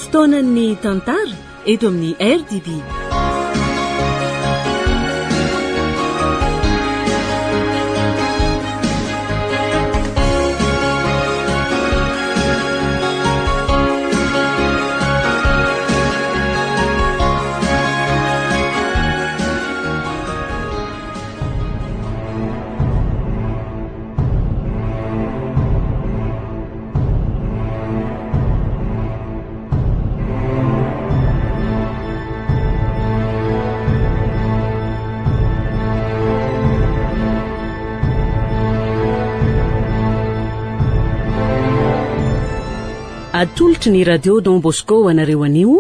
Fotoanan'ny tantara eto amin'ny RDB. Atolotry ny Radio Don Bosco ho anareo anio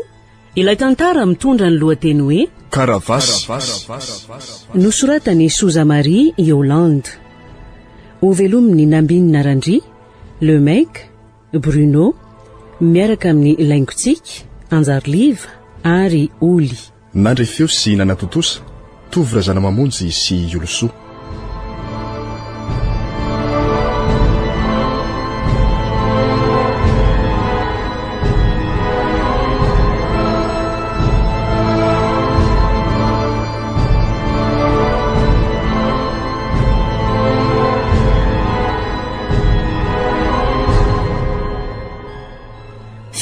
ilay tantara mitondra ny lohateny hoe Karavasy. Nosoratan'i Souza Marie Yolande. Hovelomin'i Nambinina Randria, Le Mec, Bruno, miaraka amin'i Laingotsiky, Anjariliva ary Oly. Nandre feo sy nanatontosa, Tovo Razanamamonjy sy Iolosoa.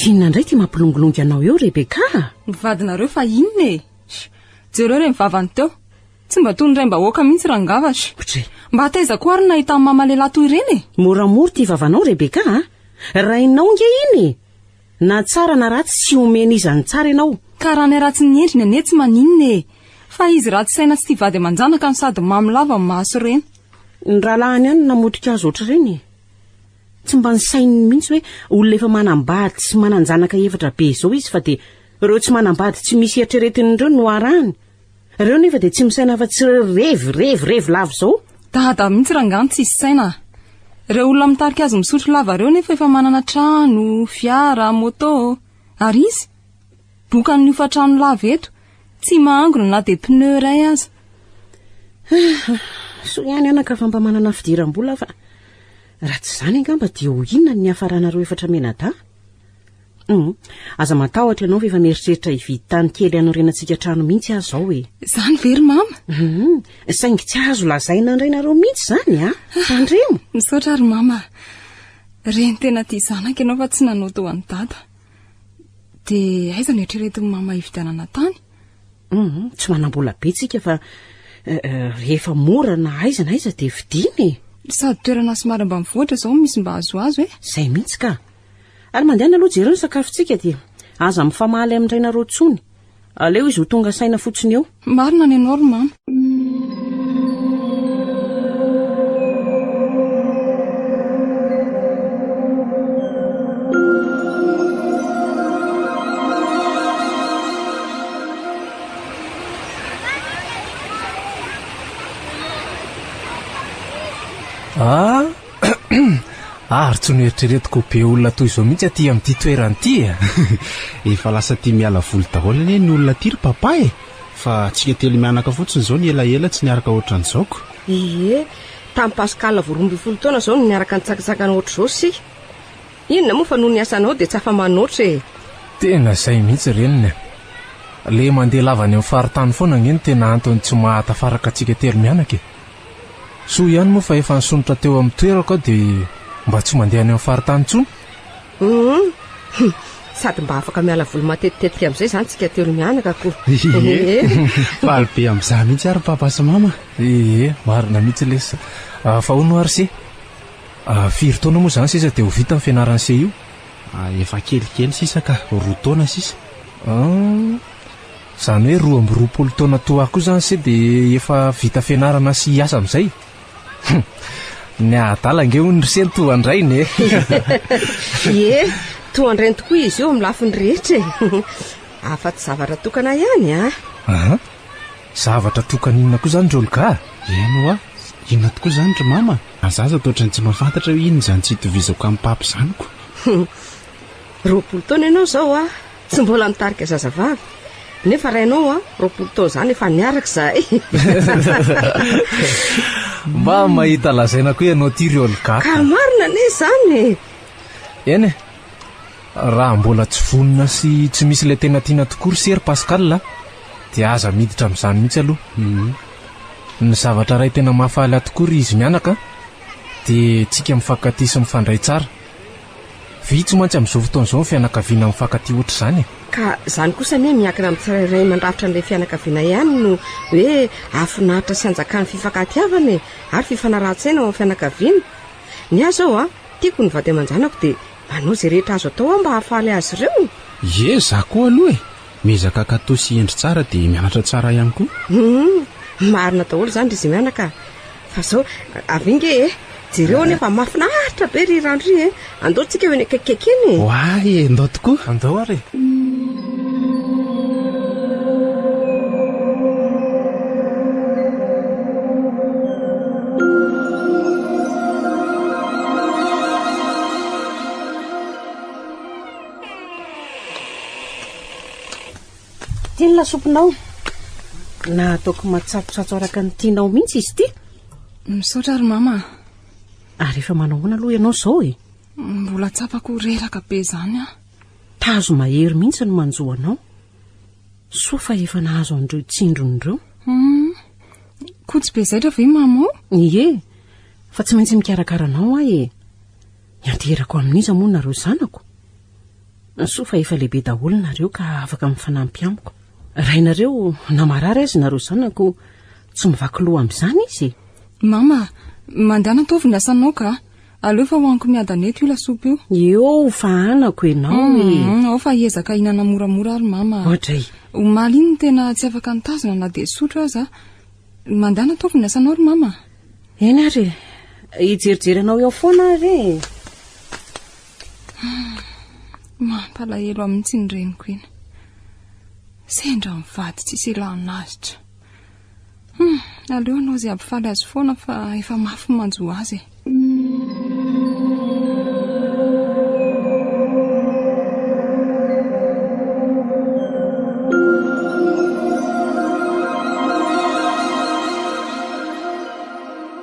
F'inona indray ity mampilongilongy anao eo Rebecca a? Ny vadinareo fa inona e? Jereo ireny vavany teo. Tsy mba toy ny raim-bahoaka mihitsy rangavatra. Ohatry. Mba taiza koa ary no nahitan'i mama lehilahy toy ireny e? Moramora ity vavanao Rebecca a! Rainao nge iny e! Na tsara na ratsy tsy omen'iza ny tsara ianao. Ka raha ny haratsin'ny endriny anie tsy maninona e! Fa izy ratsy saina tsy tia vady aman-janaka no sady mamo lava no mahasorena. Ny rahalahiny ihany no namotika azy ohatr'ireny e! Tsy mba nisaininy mihitsy hoe olona efa manambady sy manan-janaka efatra be izao izy fa dia ireo tsy manambady tsy misy eritreretiny ireo no arahany. Ireo nefa dia tsy misaina afa-tsy revy, revy, revy lava izao. Dada mihitsy rangahy no tsisy saina a! Ireo olona mitarika azy misotro lava ireo nefa efa manana trano, fiara, moto. Ary izy? Bokan'ny hofantrano lava eto, tsy mahangona na dia pneu iray aza. Soa ihany anaka fa mba manana fidiram-bola aho fa raha tsy izany angamba dia ho inona ny niafaranareo efatra mianadahy? Hum, aza matahotra ianao fa efa mieritreritra hividy tany kely hanorenantsika trano mihitsy aho izao e. Izany ve ry mama? Hum, saingy tsy azo lazaina an-drainareo mihitsy izany a. Tandremo. Misaotra ry mama. Reny tena tia zanaka ianao fa tsy nanao toa an'i dada. Dia aiza no eritreretin'i mama hividianana tany? Hum, tsy manam-bola be tsika fa eh, eh, rehefa mora na aiza na aiza dia vidiana e. Sady toerana somary ambanivohitra izao misy mba azoazo e. Izay mihitsy ka. Ary mandehana aloha jereo ny sakafontsika dia aza mifamaly amin-drainareo intsony. Aleo izy ho tonga saina fotsiny eo. Marina ny anao ry mama. Ah! Ary tsy noeritreretiko ho be olona toy izao mihitsy aty amin'ity toerana ity e! Efa lasa tia miala voly daholo anie ny olona aty ry papa e! Fa antsika telo mianaka fotsiny izao no elaela tsy niaraka ohatran'izao ko! Ie, tamin'i Pascal vao 12 taona izao no niaraka nitsangantsangana ohatr'izao isika. Inona moa fa noho ny asanao dia tsy afa-manoatra e! Tena izay mihitsy reniny a! Le mandeha lava any amin'ny faritany foana ange no tena antony tsy mahatafaraka antsika telo mianaka e! Soa ihany moa fa efa nisondrotra teo amin'ny toerako aho dia mba tsy mandeha any amin'ny faritany intsony. Hum, sady mba afaka miala voly matetitetika amin'izay izany tsika telo mianaka ko. Ie, faly be amin'izany mihitsy ary papa sy mama. Ie, marina mihitsy lesy. Ah, fa hono ary se, ah, firy taona moa izany sisa dia ho vita ny fianaran'ny se io? Ah, efa kelikely sisa ka, roa taona sisa. Ah, Izany hoe 22 taona toa ahy koa izany se dia efa vita fianarana sy hiasa amin'izay? Hum! Ny adala ange hono ry se no toa an-drainy e! Ie, toa an-drainy tokoa izy io amin'ny lafiny rehetra e! Afa-tsy zavatra tokana ihany a! Aha! Zavatra tokana inona koa izany ry Olga a? Eny hoa! Inona tokoa izany ry mama? Za aza toa ohatran'ny tsy mahafantatra hoe inona izany tsy itovizako amin'i papa izany ko! 20 taona ianao izao a! Tsy mbola nitarika zazavavy. Nefa rainao a, 20 taona izany efa niaraka izahay. Mba mahita lazaina koa ianao ity ry Olga. Ka marina anie izany e. Eny e. Raha mbola tsy vonona sy tsy misy ilay tena tiana tokoa ry se ry Pascal a, dia aza miditra amin'izany mihitsy aloha. Ny zavatra iray tena mahafaly ahy tokoa ry izy mianaka dia tsika mifankatia sy mifandray tsara. Vitsy mantsy amin'izao fotoana izao ny fianakaviana mifankatia ohatr'izany e. Ka izany kosa anie miankina amin'ny tsirairay mandrafitra an'ilay fianakaviana ihany no hoe hahafinaritra sy hanjakan'ny fifankatiavana e, ary fifanarahan-tsaina ao amin'ny fianakaviana. Ny ahy izao an, tiako ny vady aman-janako dia manao izay rehetra azo atao aho mba hahafaly azy ireo. Ie, za koa aloha e! Miezaka hankatò sy hendry tsara dia mianatra tsara ihany koa. Hum, marina daholo izany ry Zimianaka a! Fa zao, avia nge e! Jereo anie fa mahafinaritra be ry rano ry e! Andao tsika ho eny akaikikaiky eny e! Oay e, ndao tokoa! Andao ary e! Ity ny lasopinao. Na ataoko matsatsotsatso araka ny tianao mihitsy izy ity. Misaotra ry mama. Ary efa manao ahoana aloha ianao izao e? Mbola tsapako ho reraka be izany aho. Tazo mahery mihitsy no manjo anao. Soa fa efa nahazo an'ireo tsindrony ireo. Hum. Koa tsy be zaitra ve mama o? Ie, fa tsy maintsy mikarakara anao aho e. Ianteherako amin'iza moa nareo zanako? Soa fa efa lehibe daholo nareo ka afaka mifanampy amiko. Rainareo na marary aza nareo zanako, tsy mivaky loha amin'izany izy e. Mama, mandehana ataovy ny asanao ka. Aleo fa hohaniko miadana eto io lasopy io. Eo fa anako ianao e. Ao fa hiezaka hihinana moramora ary mama. Ohatray. Omaly iny no tena tsy afaka nitazona na dia sotro aza. Mandehana ataovy ny asanao ry mama. Eny ary e. Hijerijery anao eo foana aho re e. Mampalahelo ahy mihitsy iny reniko iny. Sendra mivady tsisy ilana azy tra. Hum, aleo hanao izay hampifaly azy foana fa efa mafy ny manjo azy e.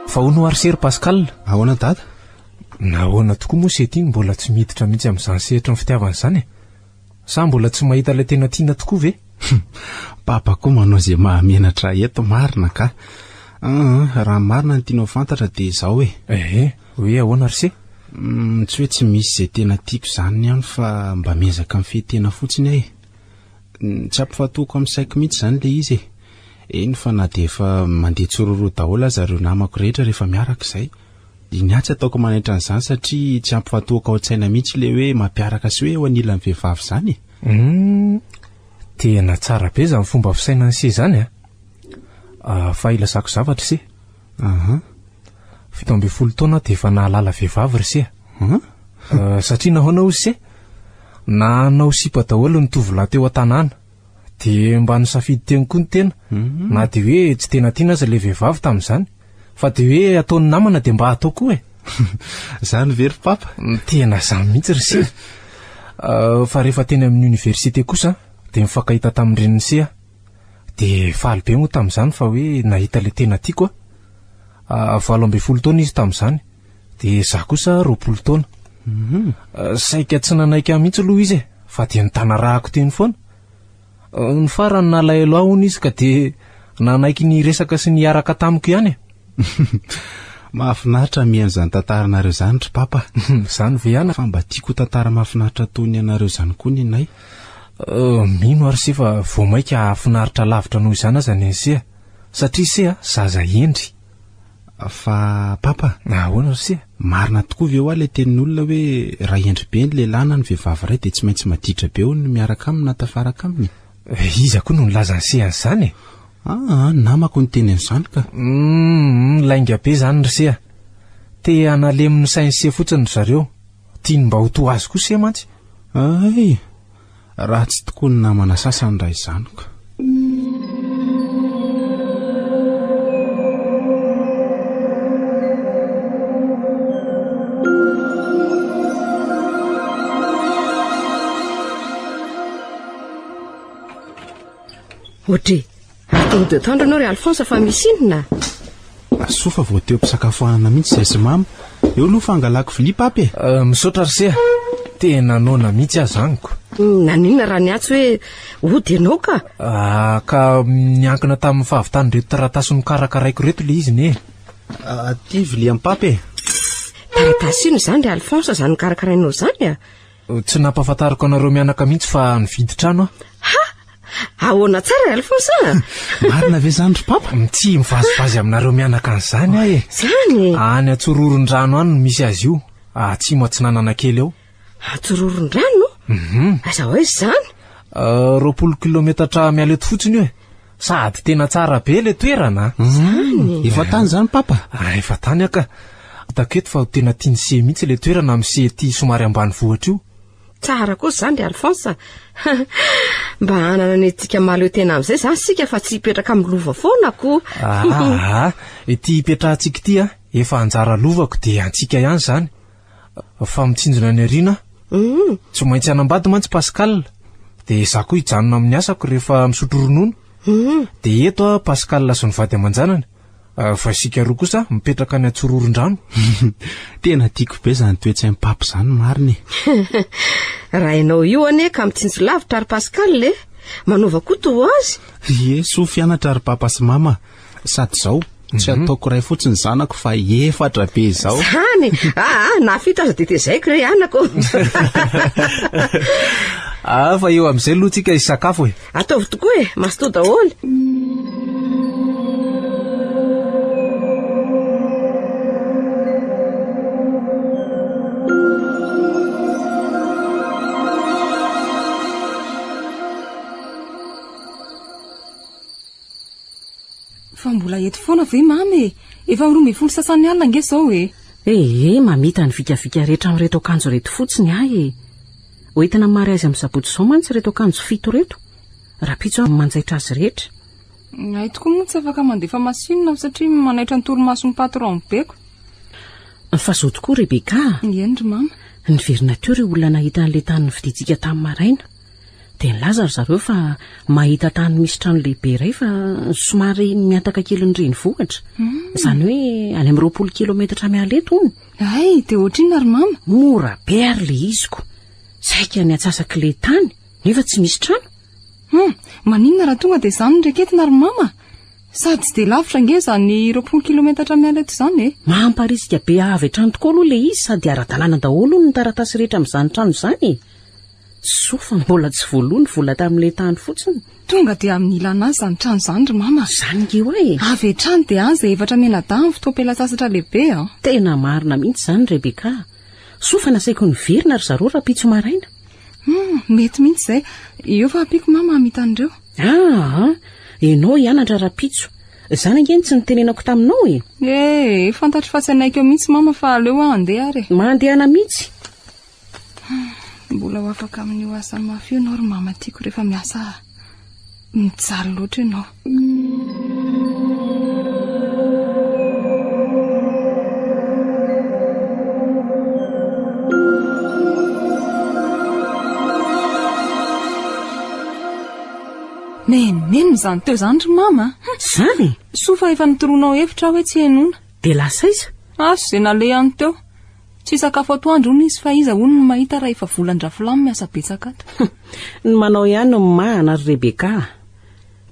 Fa hono ary se ry Pascal? Ahoana dada? Nahoana tokoa moa se ty no mbola tsy miditra mihitsy amin'izany sehatry ny fitiavana izany e? Sa mbola tsy mahita ilay tena tiana tokoa ve? Papa koa manao izay mahamenatra ahy eto marina ka. Aa, raha ny marina no tianao fantatra dia izao e. Ehe, hoe ahoana ry se? Mm, tsy hoe tsy misy izay tena tiako izany ihany fa mba miezaka mifehy tena fotsiny aho e. Mm, tsy ampifantohako amin'ny saiko mihitsy izany ilay izy e. Eny fa na dia efa mandeha tsiroroa daholo aza ireo namako rehetra rehefa miaraka izay. Ny ahy tsy ataoko manaitra an'izany satria tsy ampifantohako ao an-tsaina mihitsy ilay hoe mampiaraka sy hoe eo anilan'ny vehivavy izany e. Humm, tena tsara be izany fomba fisainan'i se izany a! Ah, fa ilazako zavatra se. Aha. 17 taona aho dia efa nahalala vehivavy ry se a. Huh? Ah, satria nahoana hozy se? Nanao sipa daholo ny tovolahy teo an-tanàna. Dia mba nisafidy teny koa ny tena, na dia hoe tsy tena tiana aza ilay vehivavy tamin'izany. Fa dia hoe ataon'ny namana dia mba atao koa e. Zany ve ry papa? Tena zany mihitsy ry se. Ah, fa rehefa teny amin'ny université kosa dia nifankahita tamin'ny renin'i se aho. Dia faly be moa tamin'izany fa hoe nahita ilay tena tiako aho. Ah, 18 taona izy tamin'izany. Dia izaho kosa 20 taona. Ah, saika tsy nanaiky ahy mihitsy aloha izy e, fa dia nitanarahako teny foana. Ny farany nalahelo ahy hono izy ka dia nanaiky ny hiresaka sy ny hiaraka tamiko ihany e. Mahafinaritra mihaino izany tantaranareo izany ry papa. Izany ve ihany? Fa mba tiako ho tantara mahafinaritra toy ny anareo izany koa ny anay. Euh, mino ary se fa vao mainka hahafinaritra lavitra noho izany aza ny an'i se a. Satria se a, zaza hendry. Fa papa. Ahoana ry se? Marina tokoa ve hoa ilay tenin'olona hoe raha hendry be ny lehilahy na ny vehivavy iray dia tsy maintsy maditra be hono ny miaraka aminy na tafaraka aminy? Iza koa no nilaza an'i se an'izany e? Aa, ny namako niteny an'izany ka. Humm, lainga be izany ry se a. Te hanalemy ny sain'i se fotsiny ry zareo. Tiany mba ho toa azy koa se mantsy. Hay! Ratsy tokoa ny namana sasany raha izany ka. Ohatry, ary tonga dia tandro ianao ry Alphonse fa misy inona? Soa fa vao teo am-pisakafoanana mihitsy izay sy mama. Eo aloha fa hangalako vilia papy e. Misaotra ry se a. Tena noana mihitsy aho zany ko. Naninona raha niantso hoe hody ianao ka? Ah, ka niankina tamin'ny fahavitan'ireto taratasy nokarakaraiko ireto ilay izy ne. Aty vilia am-papa e. Taratasy inona izany ry Alphonse izany nokarakarainao izany a? Tsy nampahafantariko anareo mianaka mihitsy fa nividy trano aho. Ha! Ahoana tsara ry Alphonse a? Marina ve izany ry papa? Tsy mivazivazy aminareo mianaka an'izany aho e. Izany e? Any Antsororondrano any no misy azy io, atsimo atsinanana kely ao. Antsororondrano? Mhm. Aiza ho aiza izany? 20 kilometatra miala eto fotsiny io e. Sady tena tsara be ilay toerana a. Izany e. Efa tany izany papa? Ah, efa tany aho ka. Hitako eto fa tena tian'i Se mihitsy ilay toerana amin'ny Se ety somary ambanivohitra io. Tsara kosa izany ry Alphonse a. Mba hanana ny antsika mahaleo tena amin'izay izany isika fa tsy hipetraka amin'ny lova foana ko. Aa, ity hipetrahantsika ity a, efa anjara lovako dia antsika ihany izany. Fa mitsinjona any aoriana aho. Tsy maintsy hanambady mantsy Pascal. Dia izaho koa hijanona amin'ny asako rehefa misotro ronono. Dia eto aho Pascal sy ny vady aman-janany. Fa isika roa kosa mipetraka any Antsororondrano. Tena tiako be izany toe-tsain'i Papa izany marina e. Raha ianao io anie ka mitsinjo lavitra ry Pascal e. Manova koa toa azy. Ie, soa fianatra ry Papa sy Mama. Sady izao, tsy ataoko iray fotsiny zanako fa efatra be izao. Zany! Aa, na fito aza dia tezaiko re anako. Ah, fa eo amin'izay aloha tsika hisakafo e. Ataovy tokoa e, mazotoa daholo. Fa mbola eto foana ve mama e? Efa 12 sasany alina ange izao e! Ee, mamita ny vikavika rehetra amin'ireto akanjo ireto fotsiny aho e! Hoentina amin'ny mariazy amin'ny sabotsy izao mantsy ireto akanjo fito ireto. Rahampitso aho manjaitra azy rehetra. Hay tokoa moa tsy afaka mandefa masinina satria manaitra ny torimason'ny patron beko. Fa izao tokoa Rebecca a! Eny ry mama. Niverina teo ireo olona nahita an'ilay tany novidiantsika tamin'ny maraina. Dia nilaza ry zareo fa mahita tany misy trano lehibe iray fa somary mihataka kely ny renivohitra. Izany hoe any amin'ny 20 kilometatra miala eto hono. Hay, dia ohatrinona ry mama? Mora be ary ilay izy ko. Saika ny antsasak'ilay tany, nefa tsy misy trano. Hum, maninona raha tonga dia izany no reketina ry mama? Sady tsy dia lavitra ange izany 20 kilometatra miala eto izany e. Mamparisika be avy hatrany tokoa aloha ilay izy sady ara-dalàna daholo hono ny taratasy rehetra amin'izany trano izany e. Soa fa mbola tsy voaloa ny vola tamin'ilay tany fotsiny. Tonga dia amin'ny ilana azy izany trano izany ry mama. Izany nge hoa e! Avy hatrany dia any izay efatra mianadahy amin'ny fotoam-pialan-tsasatra lehibe an! Tena marina mihitsy izany Rebecca. Soa fa nasaiko niverina ry zareo rahampitso maraina. Hum, mety mihitsy izay. Eo fa ampiako mama hamita an'ireo. Aa, ianao hianatra rahampitso. Izany ange no tsy nitenenako taminao e! Eh, fantatro fa tsy hanaiky eo mihitsy mama fa aleo aho handeha ary e. Mandehana mihitsy. Mbola ho afaka amin'io asa mafy io ianao ry mama tiako rehefa miasa mijaly loatra ianao. Nenenina izany teo izany ry mama. Izany e? Soa fa efa nitoroanao hevitra aho hoe tsy henoina. Dia lasa aiza? Asa izay nalehany teo. Tsy hisakafo atoandro hono izy fa iza hono no mahita raha efa volan-dRafilamy miasa betsaka ato. Ny manao ihany no mimahana ry Rebecca a!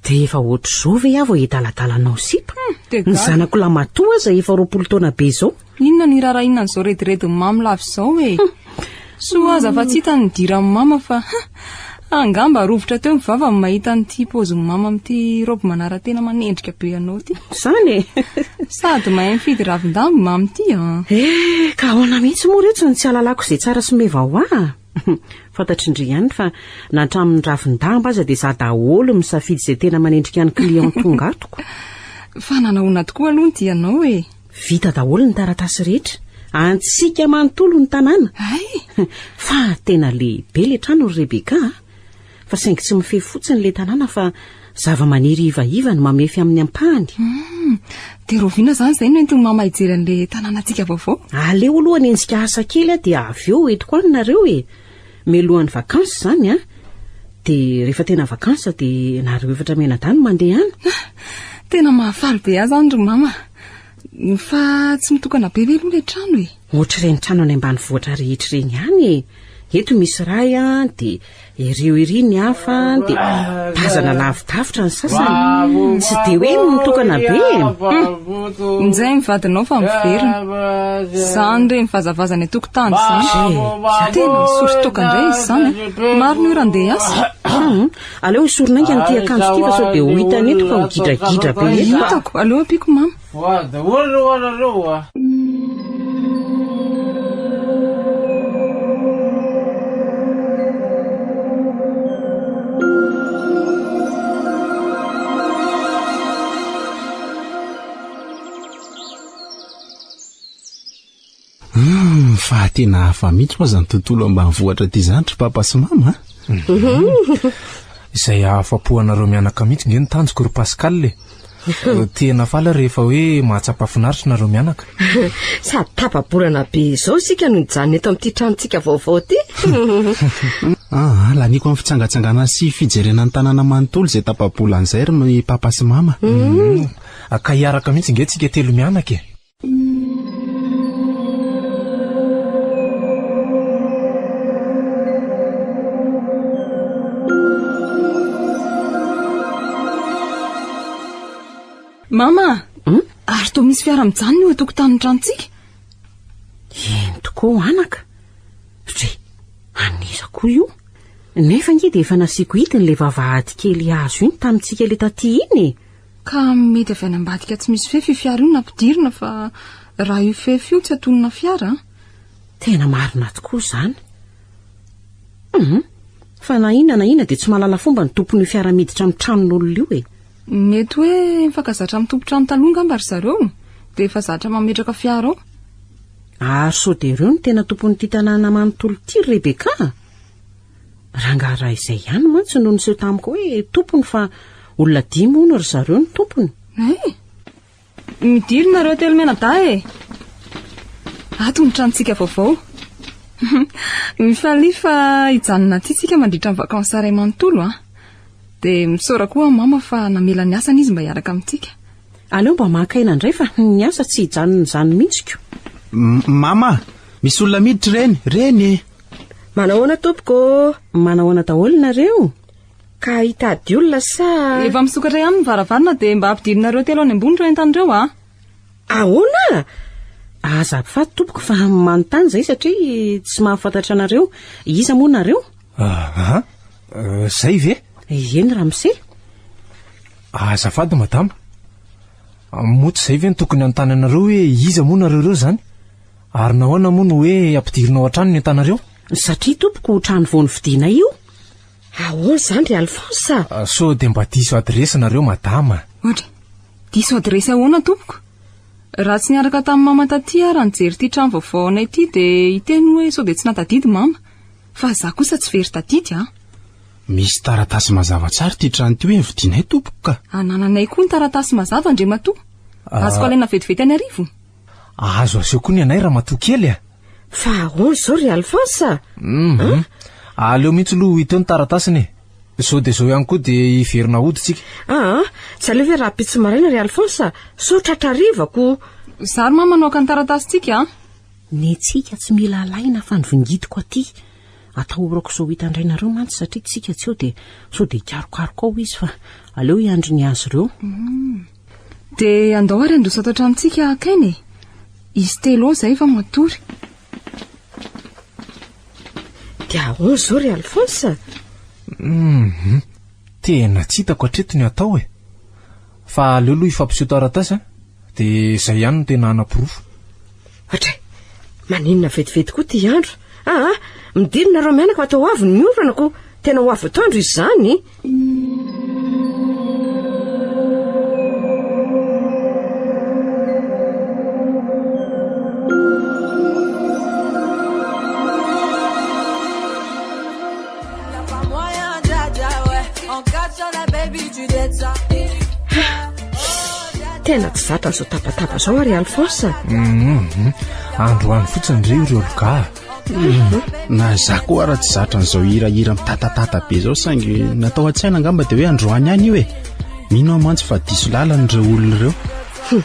Dia efa ohatr'izao ve aho vao hidaladala anao sipa? Dia Ny gaga. zanako lamatoa aza efa 20 taona be izao. Inona no irarahiana an'izao rediredin'i Mamy lava izao e? Soa aza fa tsy hita ny nidiran'i Mama fa angamba rovitra teo ny vavany mahita an'ity paozin'i Mama amin'ity raoby manara-tena manendrika be anao ity. Izany e! Sady mahay mifidy ravin-damba i Mama ity an! Eh, ka ahoana mihitsy moa retso no tsy ahalalako izay tsara sy meva ho ahy? Fantatr'i ndry ihany fa na hatramin'ny ravin-damba aza dia izaho daholo misafidy izay tena manendrika ny client tonga atoko. Fa nanahoana tokoa aloha ny dianao e? Vita daholo ny taratasy rehetra. Antsika manontolo ny tanàna. Hay! Fa tena lehibe ilay trano ry Rebecca a! Fa saingy tsy mifefy fotsiny ilay tanàna fa zava-maniry ivaiva no mamefy amin'ny ampahany. Hum, dia rahoviana izany izay no entin'i mama hijery an'ilay tanànantsika vaovao? Aleo aloha hanenjika asa kely aho dia avy eo entiko any nareo e! Mialohan'ny vacances izany an! Dia rehefa tena vacances dia nareo efatra mianadahy no mandeha any. Tena mahafaly be ahy izany ry mama. Fa tsy mitokana be ve aloha ilay trano e? Ohatr'ireny trano any ambanivohitra rehetra ireny ihany e! Eto misy ray an, dia ireo ery ny hafa, dia tazana lavidavitra ny sasany. Tsy dia hoe mitokana be e. Hum, Injay ny vadinao fa miverina. Izany re mivazavaza any an-tokotany izany. Tena misotro toaka indray izy izany a. Marina io raha andeha hiasa. Hum, aleo esorina haingana ity akanjo ity fa sao dia ho hitany eto fa ho gidragidra be eto. Hitako, aleo ampiako mama. Voa daholo ho'a nareo a! Hum, fa tena hafa mihitsy moa izany tontolo ambanivohitra ity izany ry papa sy mama a. Mhm. Izay ahafapo anareo mianaka mihitsy nge ny tanjoko ry Pascal e. Tena faly rehefa hoe mahatsapa finaritra nareo mianaka. Sady tapa-bolana be izao isika no nijanona eto amin'ity tranontsika vaovao ity. Ah, laniko amin'ny fitsangantsangana sy fijerena ny tanàna manontolo izay tapa-bolana izay ry papa sy mama. Mm. Ka hiaraka mihitsy nge tsika telo mianaka e. Mama! Hmm? Ary toa misy fiara mijanona eo an-tokotanin'ny tranontsika? Eny tokoa anaka. Dre, an'iza koa io? Nefa ange dia efa nasiako hidiny ilay vavahady kely hazo iny tamintsika ilay taty iny e. Ka mety avy any ambadika tsy misy fefy io fiara io nampidirina fa raha io fefy io tsy atonina fiara an! Tena marina tokoa izany. Hum! Fa na inona na inona dia tsy mahalala fomba ny tompon'io fiara miditra amin'ny tranon'olona io e! Mety hoe mifankazatra amin'ny tompon-trano taloha angamba ry zareo dia efa zatra mametraka fiara ao. Ary sao dia ireo no tena tompon'ity tanàna manontolo ity ry Rebecca a? Rangahy raha izay ihany mantsy no niseho tamiko hoe tompony fa olona dimy hono ry zareo no tompony. Hay! Midira nareo telo mianadahy e! Ato ny tranontsika vaovao. Mifalia fa hijanona aty tsika mandritra ny vacances iray manontolo an! Dia misaora koa an'i mama fa namela ny asany izy mba hiaraka amintsika. Aleo mba maka aina indray fa ny asa tsy hijanona izany mihitsy ko. Mama! Misy olona miditra ireny! Reny e! Manahoana tompoko ô? Manahoana daholo nareo? Ka hitady olona sa? Efa misokatra ihany ny varavarana dia mba ampidirinareo telo any ambony ireo entana ireo a! Ahoana? Aza afaty tompoko fa manontany izay satria tsy mahafantatra anareo. Iza moa nareo? Aha, zay ve? Eny ramose. Azafady madama. Moa tsy izay ve no tokony hanontany anareo hoe iza moa nareo ireo izany? Ary nahoana moa no hoe ampidirina ao an-trano ny entanareo? Satria tompoko trano vao novidianay io. Ahoana izany ry Alphonse a? Ah, sao dia mba diso adiresy nareo madama. Ohatra, diso adiresy ahoana tompoko? Raha tsy niaraka tamin'i mama taty aho raha nijery ity trano vaovao anay ity dia hiteny hoe sao dia tsy nahatadidy mama. Fa za kosa tsy very tadidy an. Misy taratasy mazava tsara ity trano ity hoe novidianay tompoko ka. Anananay koa ny taratasy mazava Andriamatoa. Azoko alaina vetivety any Arivo. Azo aseho koa ny anay ramatoa kely a! Fa ahoana izao ry Alphonse a? Hum. Aleo mihitsy aloha ho hita eo ny taratasiny e. Izao dia izao ihany koa dia hiverina hody tsika. Aa, tsy aleo ve rahampitso maraina ry Alphonse a? Sao tratra hariva ko. Za ry mama no haka ny taratasintsika a! Ny antsika tsy mila alaina fa ny vingidiko aty. Atahorako sao hita indray nareo mantsy satria tsika tsy eo dia sao dia hikarokaroka ao izy fa aleo hiandry ny azy ireo. Hum. Dia andao ary handroso ato an-tranontsika haka aina e! Izy telo ao izay efa matory. Dia ahoana izao ry Alphonse? Hum, tena tsy hitako hatreto ny atao e! Fa aleo aloha hifampiseho taratasy an, dia izay ihany no tena hanaporofo. Hatray, maninona vetivety koa ity andro? Aa, midino nareo mianaka fa toa ho avy ny orana ko, tena ho avy atoandro izy izany. Tena tsy zatra an'izao tabataba izao ary Alphonse. Mhm. Androany fotsiny re ireo olga. Mhm. Na za koa ara tsy zatra an'izao hirahira mitatatata be izao saingy natao an-tsaina angamba dia hoe androany ihany io e. Mino aho mantsy fa diso lalana ireo olona ireo. Hum.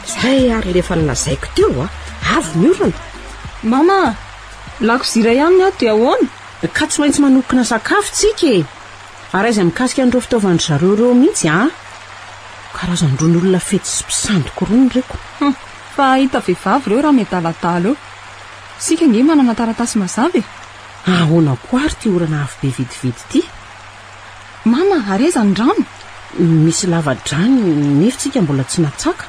Zay ary le efa nolazaiko teo a, avy ny orana. Mama! Lakozia iray ihany ny ato dia ahoana? Ka tsy maintsy manokana sakafo tsika e! Ary aiza mikasika an'ireo fitaovan-dry zareo ireo mihitsy an! Karazan-drony olona fetsy sy mpisandoka irony reko. Hum, fa hahita vehivavy ireo raha miadaladala eo. Isika ange manana taratasy mazava e! Ahoana koa ary ity orana avy be vetivety ity? Mama, ary aiza ny rano? Misy lava-drano nefa tsika mbola tsy natsaka.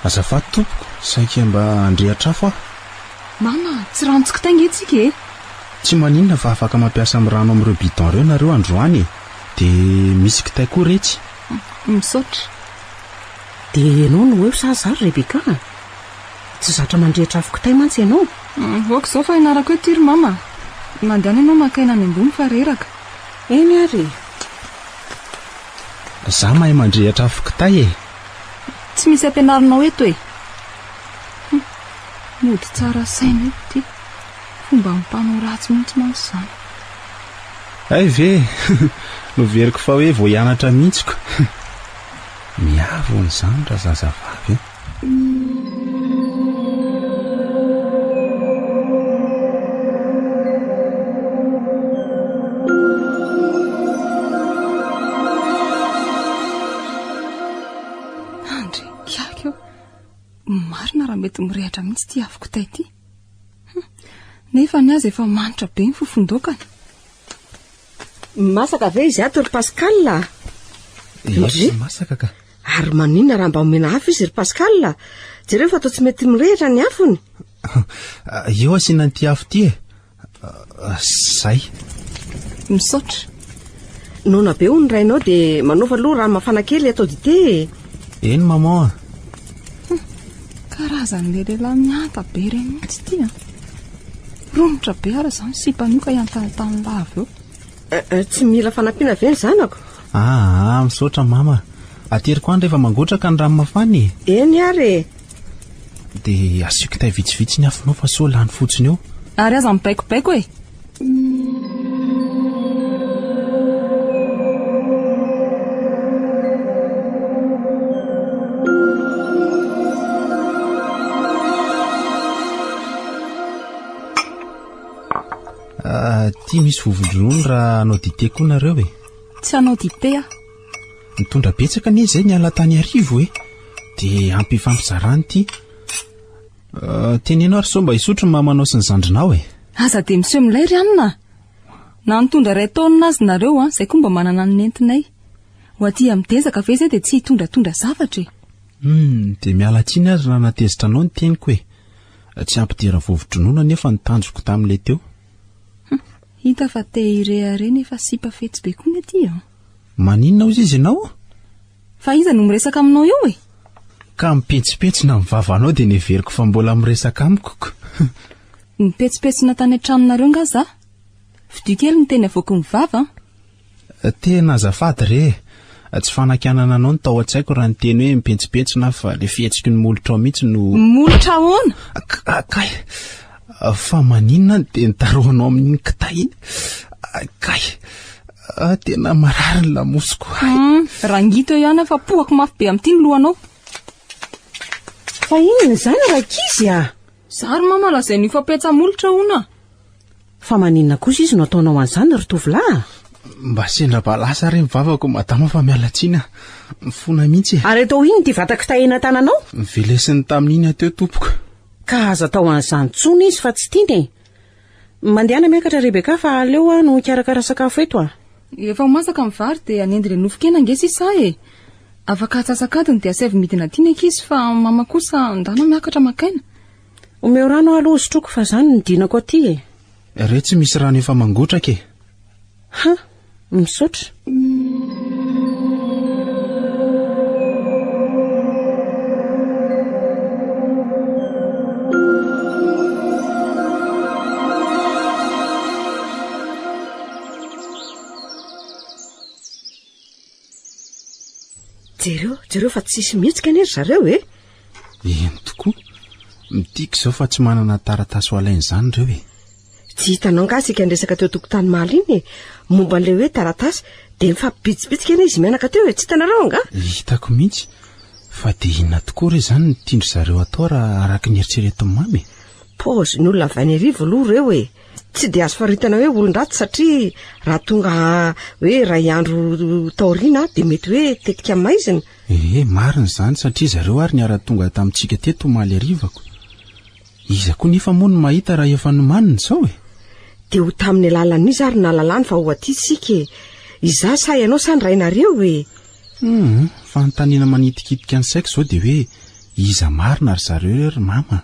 Azafady tompoko, saika mba handrehitra afo aho. Mama, tsy rano tsy kitay nge tsika e! Tsy maninona fa afaka mampiasa amin'ny rano amin'ireo bidon ireo nareo androany e! Dia misy kitay koa retsy. Misaotra. Dia ianao no eo sa za ry Rebecca a? Tsy zatra mandrehitra afo kitay mantsy ianao. Ok izao fa ianarako eo ity ry mama a! Mandehana ianao maka aina any ambony fa reraka. Eny ary e! Za mahay mandrehitra afo kitay e! Tsy misy ampianarinao eto e! Hum, mody tsara saina eto ity. Fomban'ny mpanao ratsy mihitsy mantsy izany. Hay ve! Noveriko fa hoe vao hianatra mihitsy ko. Miavona izany razazavavy a! Andry kiaka eo. Marina raha mety mirehatra mihitsy ity afo kitay ity. Hum, nefa ny azy efa manitra be ny fofon-daokany. Masaka ve izy ato ry Pascal a? Ndry. Masaka ka. Ary maninona raha mba omena afo izy ry Pascal a? Jereo fa toa tsy mety mirehitra ny afony. Eo asiana an'ity afo ity e. Zay. Misaotra. Noana be hono ny rainao dia manaova aloha rano mafana kely atao dite e. Eny maman a. Hum, karazan'ilay lehilahy mihanta be ireny mihitsy ity an. Romotra be ary izany sipany io ka hiantanintany lava eo. Eh, eh, tsy mila fanampiana ve ny zanako? Aa, misaotra mama. Ateriko any rehefa mangotraka ny rano mafana e. Eny ary e. Dia asio kitay vitsivitsy ny afonao fa sao lany fotsiny eo. Ary aza mibaikobaiko e. Ah, ty misy vovo-dronono raha hanao dite koa nareo e. Tsy hanao dite aho. Nitondra betsaka anie izay niala tany Iarivo e. Dia ampy hifampizarana ity. Ah, teneno ary sao mba hisotro ny mamanao sy ny zandrinao e. Aza dia miseho milay ry anona. Na nitondra iray taonina azy nareo an, izay koa mba manana ny nentinay. Ho aty amin'ny dezaka ve izay dia tsy hitondratondra zavatra e. Hum, dia miala tsiny ary raha nahatezitra anao ny teniko e. Tsy hampidera vovo-dronono anefa ny tanjoko tamin'ilay teo. Hum, hita fa te hirehareha nefa sipa fetsy be koa ny aty an. Maninona hozy izy ianao? Fa iza no miresaka aminao eo e? Ka mipetsipetsina ny vavanao dia neveriko fa mbola miresaka amiko ko. Nipetsipetsina tany an-tranonareo nga za? Fidio kely ny teny avoaky ny vava an! Tena azafady re e! Tsy fanakianana anao no tao an-tsaiko raha niteny hoe mipentsipentsina aho fa le fihetsiky ny molotrao mihitsy no. Molotra ahoana? Kay! Fa maninona no dia nitarohanao amin'iny kitay iny? Kay! Tena marary ny lamosiko. Hum, rangito eo ihany aho fa pohako mafy be amin'ity ny lohanao. Fa inona izany rankizy a? Za ry mama lazain'io fa petsa-molotra hono a! Fa maninona kosa izy no ataonao an'izany ry tovolahy a? Mba sendra balasa re ny vavako madama fa miala tsiny a! Mifona mihitsy e! Ary atao inona ity vata-kitay eny an-tananao? Novelesiny tamin'iny aho teo tompoko. Ka aza atao an'izany intsony izy fa tsy tiany e! Mandehana miakatra Rebecca fa aleo aho no hikarakara sakafo eto a! Efa ho masaka ny vary dia hanendy ilay nofon-kena ange sisa aho e! Afaka atsasak'adiny dia asaivo midina aty ny ankizy fa mama kosa ndana miakatra maka aina. Omeo rano aho aloha hosotroiko fa zany no dinako aty e! Re tsy misy rano efa mangotraka e! Ha! Misaotra. Jereo, jereo fa tsisy mihetsika anie ry zareo e! Eny tokoa. Midika izao fa tsy manana taratasy ho alaina izany ireo e. Tsy hitanao angaha isika niresaka teo an-tokotany omaly iny e? Momba an'ilay hoe taratasy, dia nifampibitsibitsika anie izy mianaka teo e, tsy hitanareo angaha? Hitako mihitsy. Fa dia inona tokoa re izany no tian-dry zareo atao raha araka ny eritreretin'i Mamy e? Paozin'ny olona avy any Iarivo aloha ireo e! Tsy dia azo faritana hoe olon-dratsy satria raha tonga hoe iray andro taoriana dia mety hoe tetika maizina. Ee, marina izany satria zareo ary niara-tonga tamintsika teto omaly harivako. Iza koa nefa moa no mahita raha efa nomanina izao e? Dia ho tamin'ny alalan'iza ary nahalalany fa ho aty isika e? Izaho sa ianao sa ny rainareo e? Hum, fanontaniana manitikitika ny saiko izao dia hoe iza marina ry zareo ireo ry mama?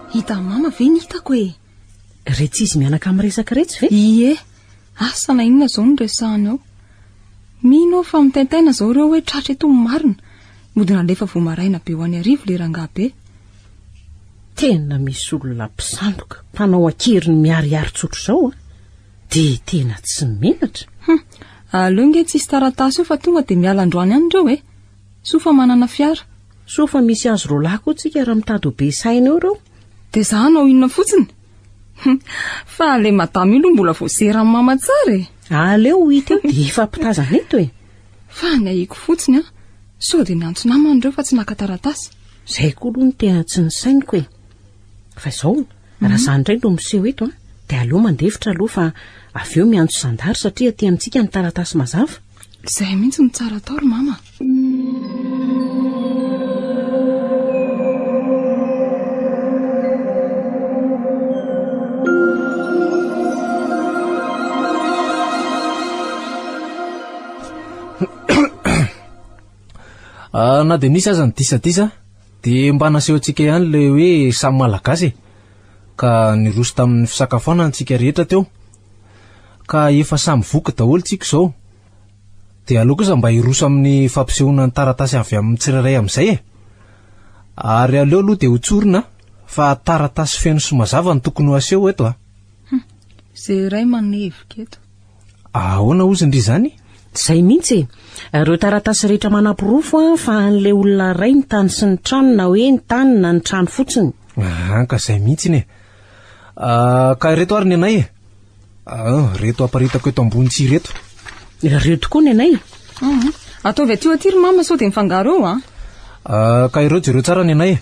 Hitan'i mama ve ny hitako e? Retsy izy mianaka miresaka retsy ve? Ie, asa na inona izao no resahany ao. Mino aho fa mitaintaina izao ireo hoe tratra eto ny marina. Mody nalefa vao maraina be ho any Iarivo ilay rangahy be. Tena misy olona mpisandoka, mpanao an-keriny miharihary tsotra izao an! Dia tena tsy menatra. Hum, aleo nge tsisy taratasy eo fa tonga dia miala androany any ireo e! Soa fa manana fiara. Soa fa misy azy roalahy koa tsika raha mitady ho be saina eo ireo. Dia za hanao inona fotsiny? Fa le madama io aloha mbola voaseran'i mama tsara e! Aleo ho hita eo dia efa mpitazana eto e! Fa ny ahiako fotsiny an, sao dia niantso namany ireo fa tsy naka taratasy. Izay koa aloha no tena tsy nisainiko e! Fa izao, raha izany indray no miseho eto an, dia aleo mandefitra aloha fa avy eo miantso zandary satria aty amintsika ny taratasy mazava. Izay mihitsy no tsara atao ry mama. Ah, na dia nisy aza ny disadisa dia mba nasehontsika ihany ilay hoe samy malagasy e. Ka niroso tamin'ny fisakafoanana antsika rehetra teo. Ka efa samy voky daholo tsika izao. Dia aleo kosa mba hiroso amin'ny fampisehoana ny taratasy avy amin'ny tsirairay amin'izay e. Ary aleo aloha dia ho tsorina fa taratasy feno sy mazava no tokony ho aseho eto a. Hum, izay iray manevika eto. Ahoana hozy ndry izany? Izay mihitsy e. Ireo taratasy rehetra manaporofo fa an'ilay olona iray ny tany sy ny trano na hoe ny tany na ny trano fotsiny. Ah, ka izay mihitsy iny e. Ah, ka ireto ary ny anay e. Ah, ireto aparitako eto ambony tsihy ireto. Ireo tokoa ny anay. Mhm. Ataovy aty aty ry mama sao dia mifangaro eo an. Ah, ka ireo jereo tsara ny anay e.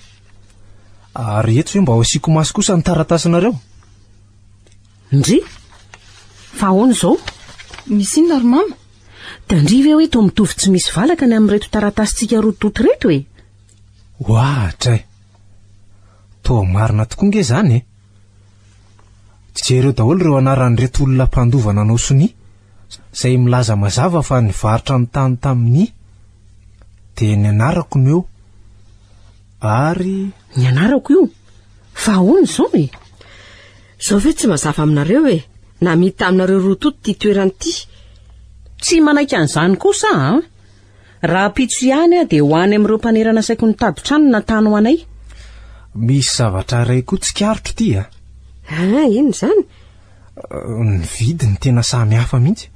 Ary eto ve mba ho asiako maso kosa ny taratasinareo? Ndry! Fa ahoana izao? Misy inona ry mama? Dia ndry ve hoe toa mitovy tsy misy valaka ny amin'ireto taratasintsika roa tonta ireto e? Oadray! Toa marina tokoa nge izany e! Jereo daholo ireo anaran'ireto olona mpandova nanao sonia, izay milaza mazava fa nivarotra ny tany tamin'ny dia ny anarako no eo. Ary. Ny anarako io? Fa ahoana izao e? Izao ve tsy mazava aminareo e? Namidy taminareo roa tonta ity toerana ity. Tsy manaiky an'izany kosa aho an! Rahampitso ihany aho dia ho any amin'ireo mpanera nasaiko nitady trano na tany ho anay. Misy zavatra iray koa tsikaritro ity a! Ah, inona izany? Ny vidiny tena samy hafa mihitsy.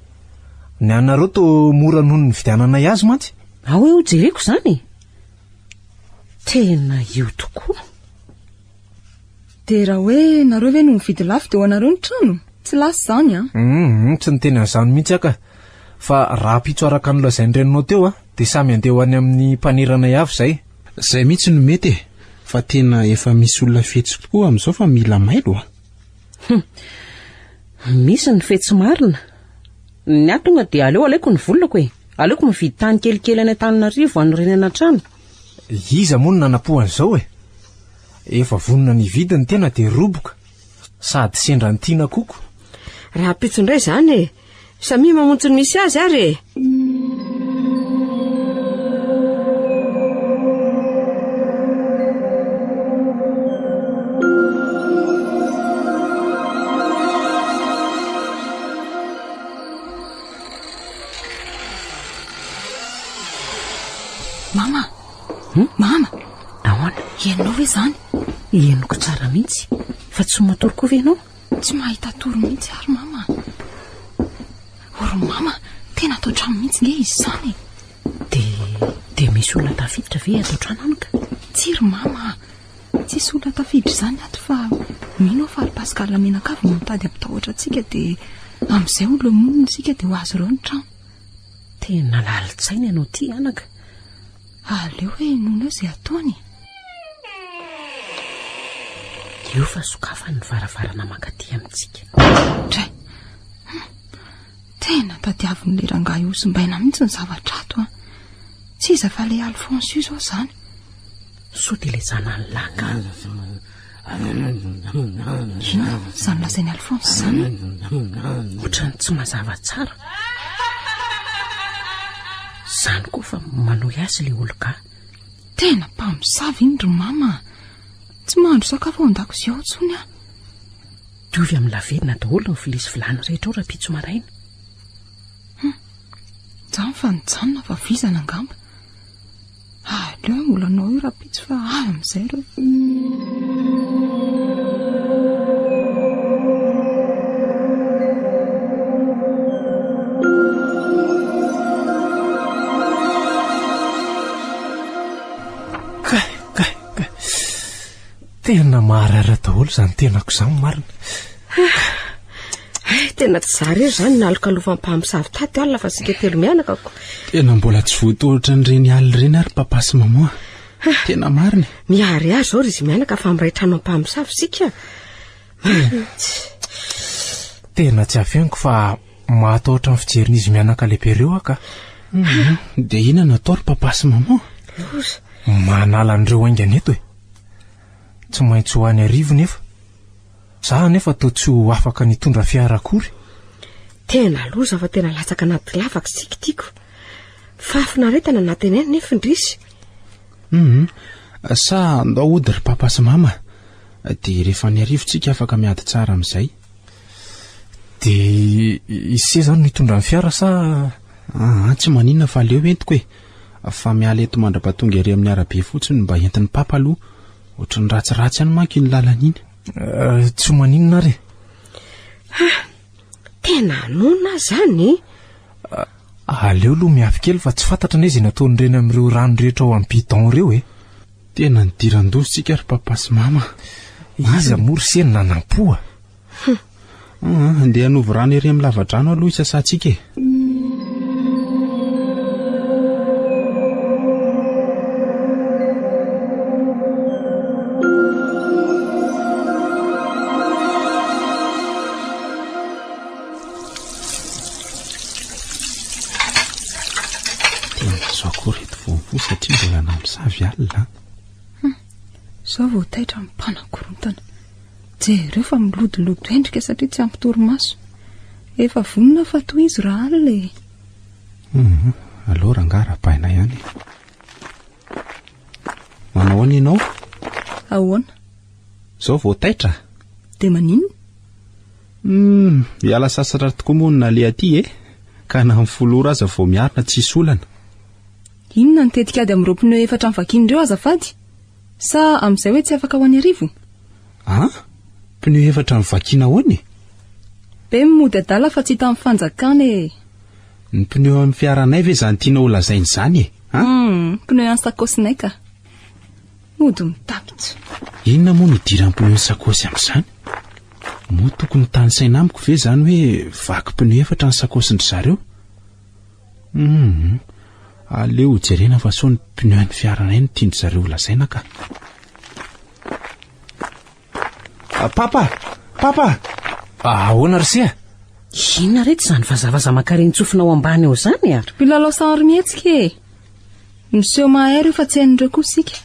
Ny anareo toa mora noho ny nividiananay azy mantsy. Ao hoe hojereko izany e! Tena io tokoa. Dia raha hoe nareo ve no mividy lafo dia ho anareo ny trano? Tsy lasa izany an! Hum, tsy niteny an'izany mihitsy aho ka. Fa rahampitso araka ny nolazain'ny reninao teo an, dia samy handeha ho any amin'ny mpaneranay avy izay. Izay mihitsy no mety e! Fa tena efa misy olona fetsy tokoa amin'izao fa mila mailo a! Hum, misy ny fetsy marina. Ny ahy tonga dia aleo alaiko ny volako e! Aleoko mividy tany kelikely any Antananarivo hanorenana trano. Iza moa no nanapoha an'izao e? Efa vonona ny hividy ny tena dia roboka. Sady sendra ny tiana koko. Rahampitso indray izany e! Samia mamonjy ny misy azy ary e! Mama! Hmm? Mama! Ahoana? Ianao ve izany? Henoko tsara mihitsy. Fa tsy matory koa ve ianao? Tsy mahita tory mihitsy ary mama. Ory mama, tena ato an-trano mihitsy nge izy izany e. Dia dia misy olona tafiditra ve ato an-trano any ka? Tsia ry mama, tsisy olona tafiditra izany ato fa Mino aho fa ry Pascal mianakavy no mitady hampitahotra antsika dia amin'izay ho lemonina isika dia ho azy ireo ny trano. Tena lalin-tsaina ianao ity anaka. Aleo hoe henoina eo izay ataony e. Eo fa sokafany ny varavarana mankaty amintsika. Dray. Hum. Tena tadiavin'ilay rangahy hosimbaina mihitsy ny zavatra ato an. Tsy iza fa ilay Alphonse io izao izany. Sao dia ilay zanany lahy ka. Inona izany lazain'i Alphonse izany? Ohatran'ny tsy mazava tsara. Izany koa fa manohy azy ilay olon-ka. Tena mpamosavy iny ry mama a. Tsy mahandro sakafo ao an-dakozia ao intsony aho. Diovy amin'ny lavenona daholo ny vilia sy vilany rehetra ao rahampitso maraina. Hum. Izany fa nijanona fa vizana angamba. Aleo mbola anao io rahampitso fa avy amin'izay ireo. Kay, kay, kay. Tena maharary daholo izany tenako izany marina. Hay, tena tsy zary irery izany nalokalovam-pamosavy tato alina fa isika telo mianaka ko. Tena mbola tsy voatohitra an'ireny alina ireny ary papa sy maman. Tena marina e. Miharihary izao ry izy mianaka fa miray trano am-pamosavy isika. Marina mihitsy. Tena tsy afeniko fa mahatahotra ny fijerin'izy mianaka lehibe ireo aho ka. Mhm. Dia inona no atao ry papa sy maman? Loza. Manala an'ireo haingana eto e. Tsy maintsy ho any Arivo nefa. Za anefa toa tsy ho afaka ny hitondra fiara akory. Tena loza fa tena latsaka anaty lavaka isika tiako. Fahafinaretana na teneno nefa indrisy. Hum, sa andao hody ry papa sy mama. Dia rehefa any Arivo tsika afaka miady tsara amin'izay. Dia ise zany no hitondra ny fiara sa? Aa, tsy maninona fa aleo entiko e. Fa miala eto mandra-pahatonga ery amin'ny arabe fotsiny mba entin'ny papa aloha. Ohatran'ny ratsiratsy ihany manko iny lalana iny. Eh, tsy maninona ary e. Ha, tena nona zany e. Ah, aleo aloha miafy kely fa tsy fantatra anie izay nataon'ireny amin'ireo rano rehetra ao amin'ny bidon ireo e. Tena nidiran-doza tsika ry papa sy mama. Iza moa ry se no nanam-po a? Hum. Ah, andeha hanovo rano ery amin'ny lavadrano aloha isasantsika e. Tena tsy akory eto voampo satria mbola namosavy alina. Hum, zao vao taitra ny mpanakorontana. Jereo fa milodolodo endrika satria tsy ampy torimaso. Efa vonona fa tohizo raha alina e. Hum, aleo rangaha rahabaina ihany. Manao ahoana ianao? Ahoana? Zao vao taitra? Dia maninona? Hum, hiala sasatra tokoa moa no naleha aty e. Ka na amin'ny folo ora aza vao miarina tsisy olana. Inona ny tetikady amin'ireo pneu efatra nivakiana ireo azafady? Sa amin'izay hoe tsy afaka ho any Arivo? An? Pneu efatra nivakiana ahoana e? Be ny mody adala fa tsy hitan'ny fanjakana e! Ny pneu amin'ny fiaranay ve izany tianao ho lazaina izany e? An? Hum, pneu an'ny sakaosinay ka. Mody mitapitra. Inona moa no idiran'ny pneu ny sakaosy amin'izany? Moa tokony tanisaina amiko ve izany hoe vaky pneu efatra ny sakaosin-dry zareo? Humm, aleo ho jerena fa sao ny pneu an'ny fiaranay no tian-dry zareo ho lazaina ka. Ah, papa! Papa! Ahoana ry se? Inona reto izany vazavaza mankarentsofina ao ambany ao izany a? Ry mpilalao sarimihetsika e! Miseho mahay ireo fa tsy hain'ireo kosa isika.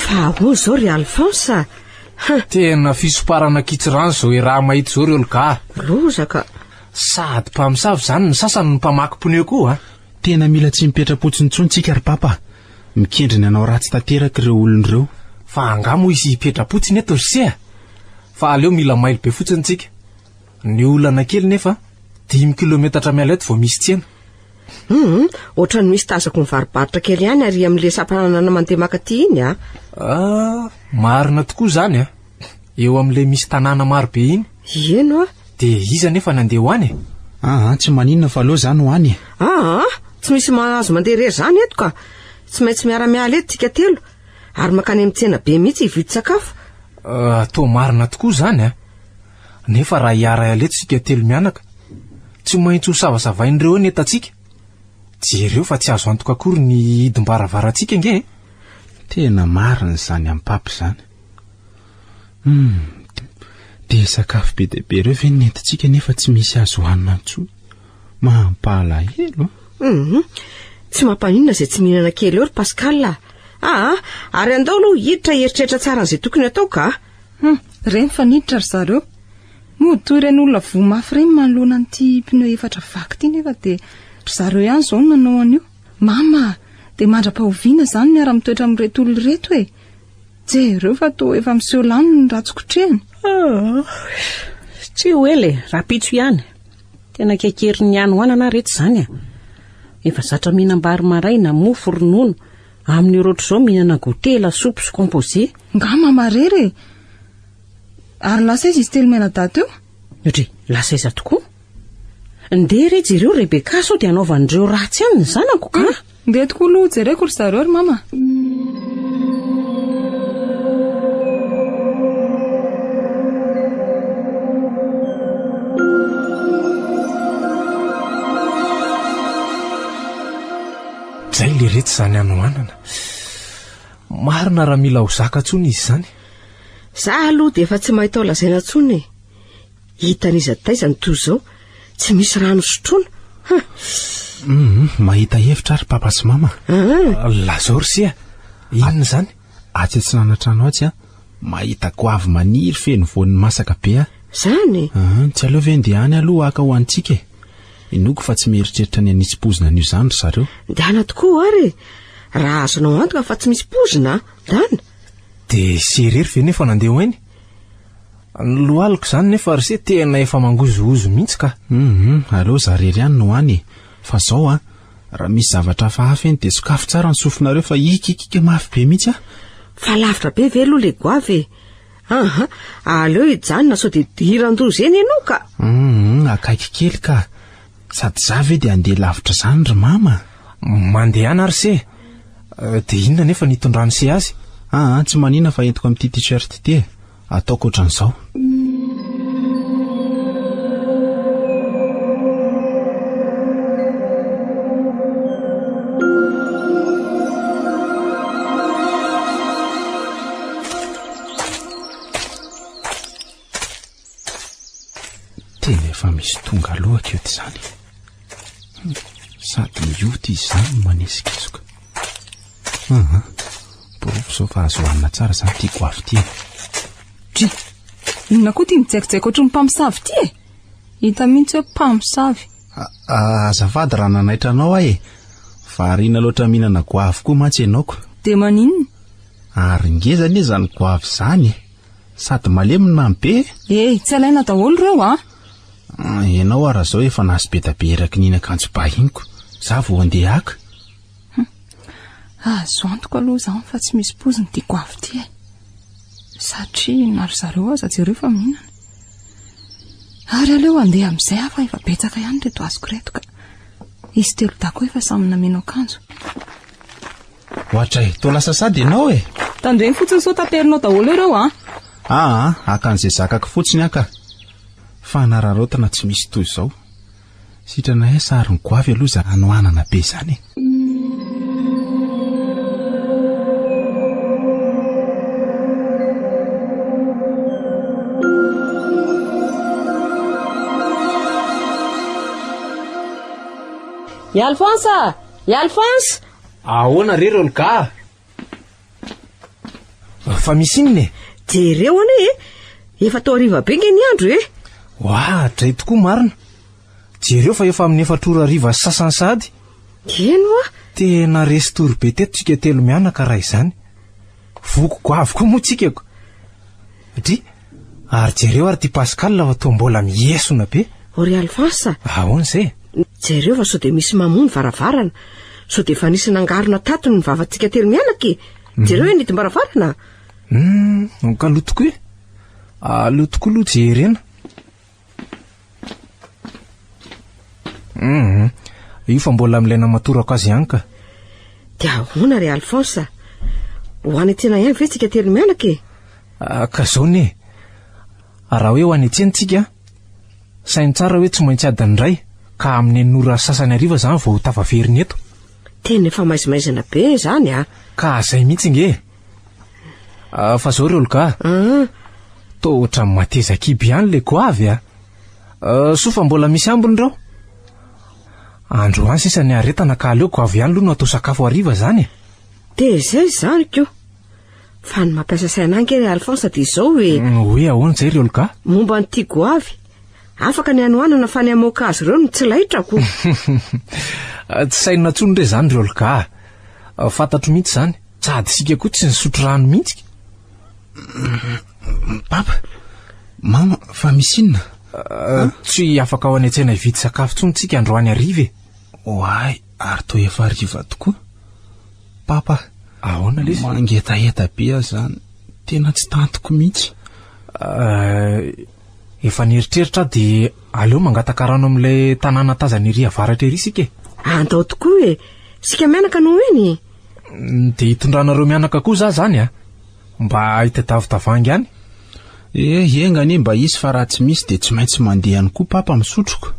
Fa ahoana izao ry Alphonse a? Tena fisomparana kitsirano izao iaraha mahita izao ry Olga. Loza ka. Sady mpamosavy izany ny sasany no mpamaky pneu koa a. Tena mila tsy mipetra-potsiny intsony tsika ry Papa. Mikendry ny hanao ratsy tanteraka ireo olona ireo. Fa angaha moa hisy hipetra-potsiny eto ry se a? Fa aleo mila mailo be fotsiny tsika. Ny olana kely nefa, dimy kilometatra miala eto vao misy tsena. Hum, ohatran'ny misy tazako mivarobarotra kely ihany ary amin'ilay sampananana mandeha maka aty iny a. Ah, marina tokoa izany a. Eo amin'ilay misy tanàna maro be iny. Eny oa. Dia iza anefa no handeha ho any e? Aa, tsy maninona fa aleo za no any e. Aa, tsy misy mahazo mandeha irery izany eto ka. Tsy maintsy miara-miala eto tsika telo. Ary mankany amin'ny tsena be mihitsy hividy sakafo. Ah, toa marina tokoa izany a. Nefa raha hiara-hiala eto isika telo mianaka, tsy maintsy ho savasavain'ireo eo ny entantsika. Jereo fa tsy azo antoka akory ny hidim-baravarantsika ange e. Tena marina izany ampapa izany. Hum, dia sakafo be dia be ireo ve ny nentintsika nefa tsy misy azo hohanina intsony? Mampalahelo an! Hum, tsy mampaninona izay tsy mihinana kely eo ry Pascal a! Aa, ary andao aloha hiditra hieritreritra tsara an'izay tokony hatao ka! Hum, ireny fa niditra ry zareo. Mody toy ireny olona voa mafy ireny manoloana an'ity pneu efatra vaky ity nefa dia ry zareo ihany izao no nanao an'io. Mama a! Dia mandra-pahoviana izany miara-mitoetra amin'ireto olona ireto e? Jereo fa toa efa miseho lany ny ratsy kotrehiny. Ah, tsy ho ela e, rahampitso ihany. Tena kaikerin'ny hanoanana aho reto izany a. Efa zatra mihinam-bary maraina, mofo, ronono. Amin'ny ora ohatr'izao mihinana goûter, lasopy sy composé. Nga mama rery e! Ary lasa aiza izy telomianadahy teo? Ndry, lasa aiza tokoa? Ndeha re jereo Rebecca sao dia hanaovan'ireo ratsy any ny zanako ka! Ndeha tokoa aloha jereko ry zareo ry mama. Zay le retsy zany hanoanana. Marina raha mila ho zaka tsony izy zany. Za aloha dia efa tsy mahita ho lazaina tsony e. Hitan'iza taiza ny toy izao, tsy misy rano sotroina. Ha! Hum, mahita hevitra ary papa sy mama. Ah. Lazao ry se a! Inona izany? Atsy atsinanana-trano atsy a, mahita goavy maniry feno voany masaka be aho. Izany? Ah, tsy aleo ve ndeha any aloha haka ho antsika e? Inoako fa tsy mieritreritra ny hanisy pozina an'io izany ry zareo. Ndana tokoa ary e! Raha azonao antoka fa tsy misy pozina, ndana. Dia se irery ve nefa nandeha ho eny? Ny lohaliko izany nefa ry se tena efa mangozohozo mihitsy ka. Hum, aleo za rery ihany no any e. Fa zao an, raha misy zavatra hafahafa eny dia sokafy tsara ny sofinareo fa hikikika mafy be mihitsy aho. Fa lavitra be ve aloha le goavy e? Aha, aleo hijanona sao dia idiran-doza eny ianao ka. Hum, akaiky kely ka. Sady za ve dia handeha lavitra izany ry mama? Mandehana ry se. Dia inona nefa ny hitondran'i se azy? Aa, tsy manina fa entiko amin'ity t-shirt ity e. Ataoko ohatran'izao. Tena efa misy tonga aloha aketo izany. Sady mioty izy izany no manesikesoka. Aha. Porofo izao fa azo hohanina tsara izany ity goavy ity e. Dry! Inona koa ity mijaikojaiko ohatry ny mpamosavy ity e? Hita mihitsy hoe mpamosavy. Azafady raha nanaitra anao aho e. Variana loatra mihinana goavy koa mantsy ianao ko. Dia maninona? Ary ngeza anie izany goavy izany e. Sady malemy no mamy be e. Eh, tsy alaina daholo ireo a! Ah, ianao ara zao efa nahazo be da be eraky ny akanjo ba iny ko. Za vao andeha haka. Hum. Azo antoka aloha izany fa tsy misy poziny ity goavy ity e. Satria na ry zareo aza jereo fa mihinana. Ary aleo handeha amin'izay aho fa efa betsaka ihany ireto azoko ireto ka. Izy telo dahy koa efa samy nameno akanjo. Ohatray, toa lasa sady ianao e! Tandremo fotsiny sao taperinao daholo ireo an! Aa, haka an'izay zakako fotsiny aho ka! Fanararaotana tsy misy toy izao. Sitrana ahy sarin'ny goavy aloha izany hanoanana be izany e! I Alphonse a! I Alphonse! Ahoana re ry Olga a? Fa misy inona e? Jereo anie e! Efa toa hariva be nge ny andro e! Oa, dray tokoa marina. Jereo fa efa amin'ny efatra ora hariva sy sasany sahady. Eny oa! Tena resy tory be teto tsika telo mianaka raha izany. Voky goavy koa moa tsika ko. Dry, ary jereo ary ity Pascal fa toa mbola miesona be. O ry Alphonse a! Ahoana izay? Jereo fa sao dia misy mamoa ny varavarana. Sao dia efa nisy nangarona tato ny vavantsika telo mianaka e! Jereo hoe nidim-baravarana. Hum, ka aloha tokoa e! Aleo tokoa aloha jerena. Hum, io fa mbola amin'ilay namatorako azy ihany ka. Dia ahoana ry Alphonse? Ho any an-tsena ihany ve tsika telo mianaka e? Ah, ka zao ne. Raha hoe ho any an-tsena tsika, saino tsara hoe tsy maintsy adiny iray, ka amin'ny enina ora sasany hariva zany vao ho tafaverina eto. Tena efa maizimaizina be izany a! Ka zay mihitsy nge e. Ah, fa zao ry Olga, ah. toa ohatran'ny mateza kibo ihany le goavy a. Ah, soa fa mbola misy ambiny ireo. Androany sisa ny aretana ka aleo goavy ihany aloha no atao sakafo hariva zany e. Dia izay izany ko. Fa ny mampiasa saina ahy nge ry Alphonse dia izao e. Mm, hoe ahoana izay ry Olga? Momba an'ity goavy. Afaka ny hanoanana fa ny hamoaka azy ireo no tsy laitrako. Tsy sainina intsony re izany ry Olga. Fantatro mihitsy izany. Sady isika koa tsy nisotro rano mihitsy. Papa, mama, fa misy inona? Tsy afaka ho any an-tsena hividy sakafo intsony tsika androany hariva e. Oay, ary toa efa hariva tokoa. Papa, ahoana lesy? Mangetaheta be aho izany. Tena tsy tantiko mihitsy. Efa nieritreritra aho dia aleo mangataka rano amin'ilay tanàna tazana ery avaratra ery isika e. Andao tokoa e! Isika mianaka no eny e! Dia hitondranareo mianaka koa za zany a! Mba hitadavi-tavangy any. Eh, enga anie mba hisy fa raha tsy misy dia tsy maintsy mandeha ihany koa papa misotroko.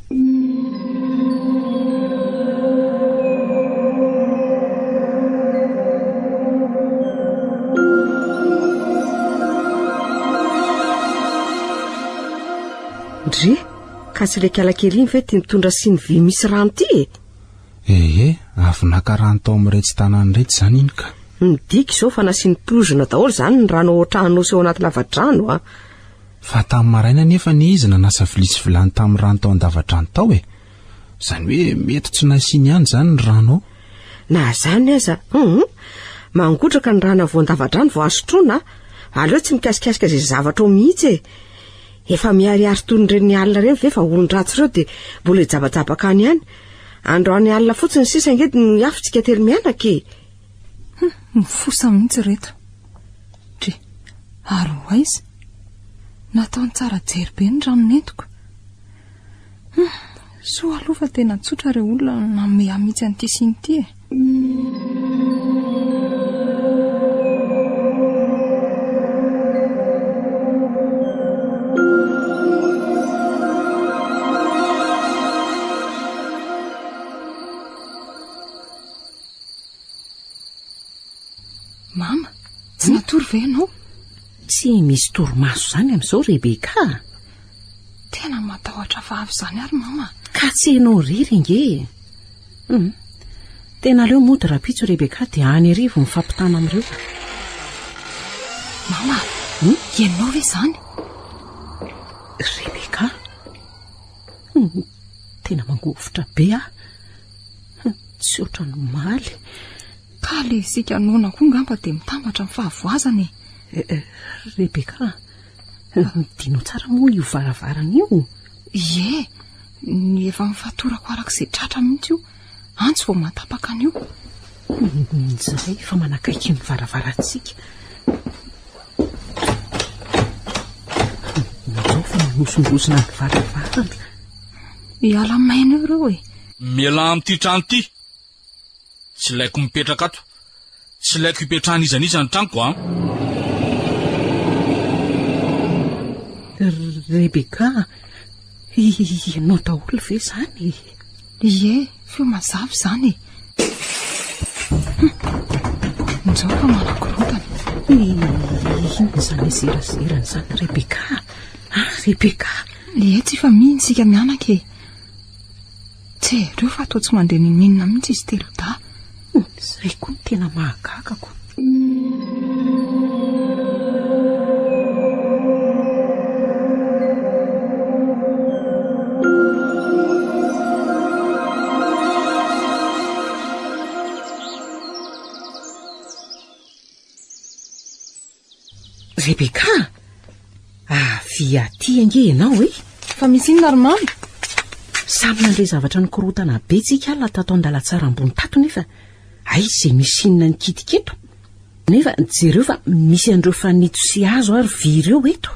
Ndry, ka tsy ilay kala kely iny ve ity mitondra siny vy misy rano ity e? Ehe, avy naka rano tao amin'iretsy tanàna iretsy izany iny ka. Midika izao fa nasiany poizina daholo izany ny rano ao an-trano sy ao anaty lavadrano a! Fa tamin'ny maraina anefa anie izy nanasa vilia sy vilany tamin'ny rano tao an-davadrano tao e! Izany hoe mety tsy nasiany ihany izany ny rano ao. Na izany aza, hum, mangotraka ny rano avy ao an-davadrano vao azo sotroina a! Aleo tsy mikasikasika izay zavatra ao mihitsy e! Efa miharihary toy ny ireny alina ireny ve fa olon-dratsy ireo dia mbola hijabajabaka any ihany? Androany alina fotsiny sisa ange no hiafintsika telo mianaka e! Hum, mifosa mihitsy ireto. Dry, ary ho aiza? Nataony tsara jery be ny rano nentiko. Hum, soa aloha fa tena tsotra ireo olona nanome ahy mihitsy an'ity siny ity e. Mama, tsy natory ve ianao? Tsy misy torimaso izany amin'izao Rebecca a! Tena matahotra vavy izany ary mama. Ka tsy ianao irery ange e! Hum. Tena aleo mody rahampitso Rebecca dia any ery vao mifampitana amin'ireo. Mama, hum? Ianao ve izany? Rebecca? Hum, tena mangovitra be aho. Tsy ohatran'ny omaly. Ka le isika noana koa ngamba dia mitambatra amin'ny fahavoazana e. Eh, eh, Rebecca, dinao tsara moa io varavarana io. Ie, ny efa nifatorako araka izay tratra mihitsy io. Antso vao mahatapaka an'io. Izay efa manakaiky ny varavarantsika. Izao fa manosongosona ny varavarana. Miala maina eo ireo e. Mialà amin'ity trano ity. Tsy ilaiko mipetraka ato. Tsy ilaiko hipetrahan'iza n'iza ny tranoko an. Rebecca, ianao daholo ve izany e? Ie, feo mazava izany e. Hum, Injao fa manakorontana. Inona izany zerazerana izany Rebecca? Ah, Rebecca. Ie, tsy fa mino isika mianaka e. Jereo fa toa tsy mandeha n'inon'inona mihitsy izy telodahy. Izay koa no tena mahagaga ko. Rebecca! Avia aty ange ianao e! Fa misy inona ry mama? Samy nandre zavatra nikorontana be tsika alina tato an-dalantsara ambony tato nefa aiza izay misy inona nikitika eto? Nefa jereo fa misy an'ireo fanitso sy hazo ary vy ireo eto.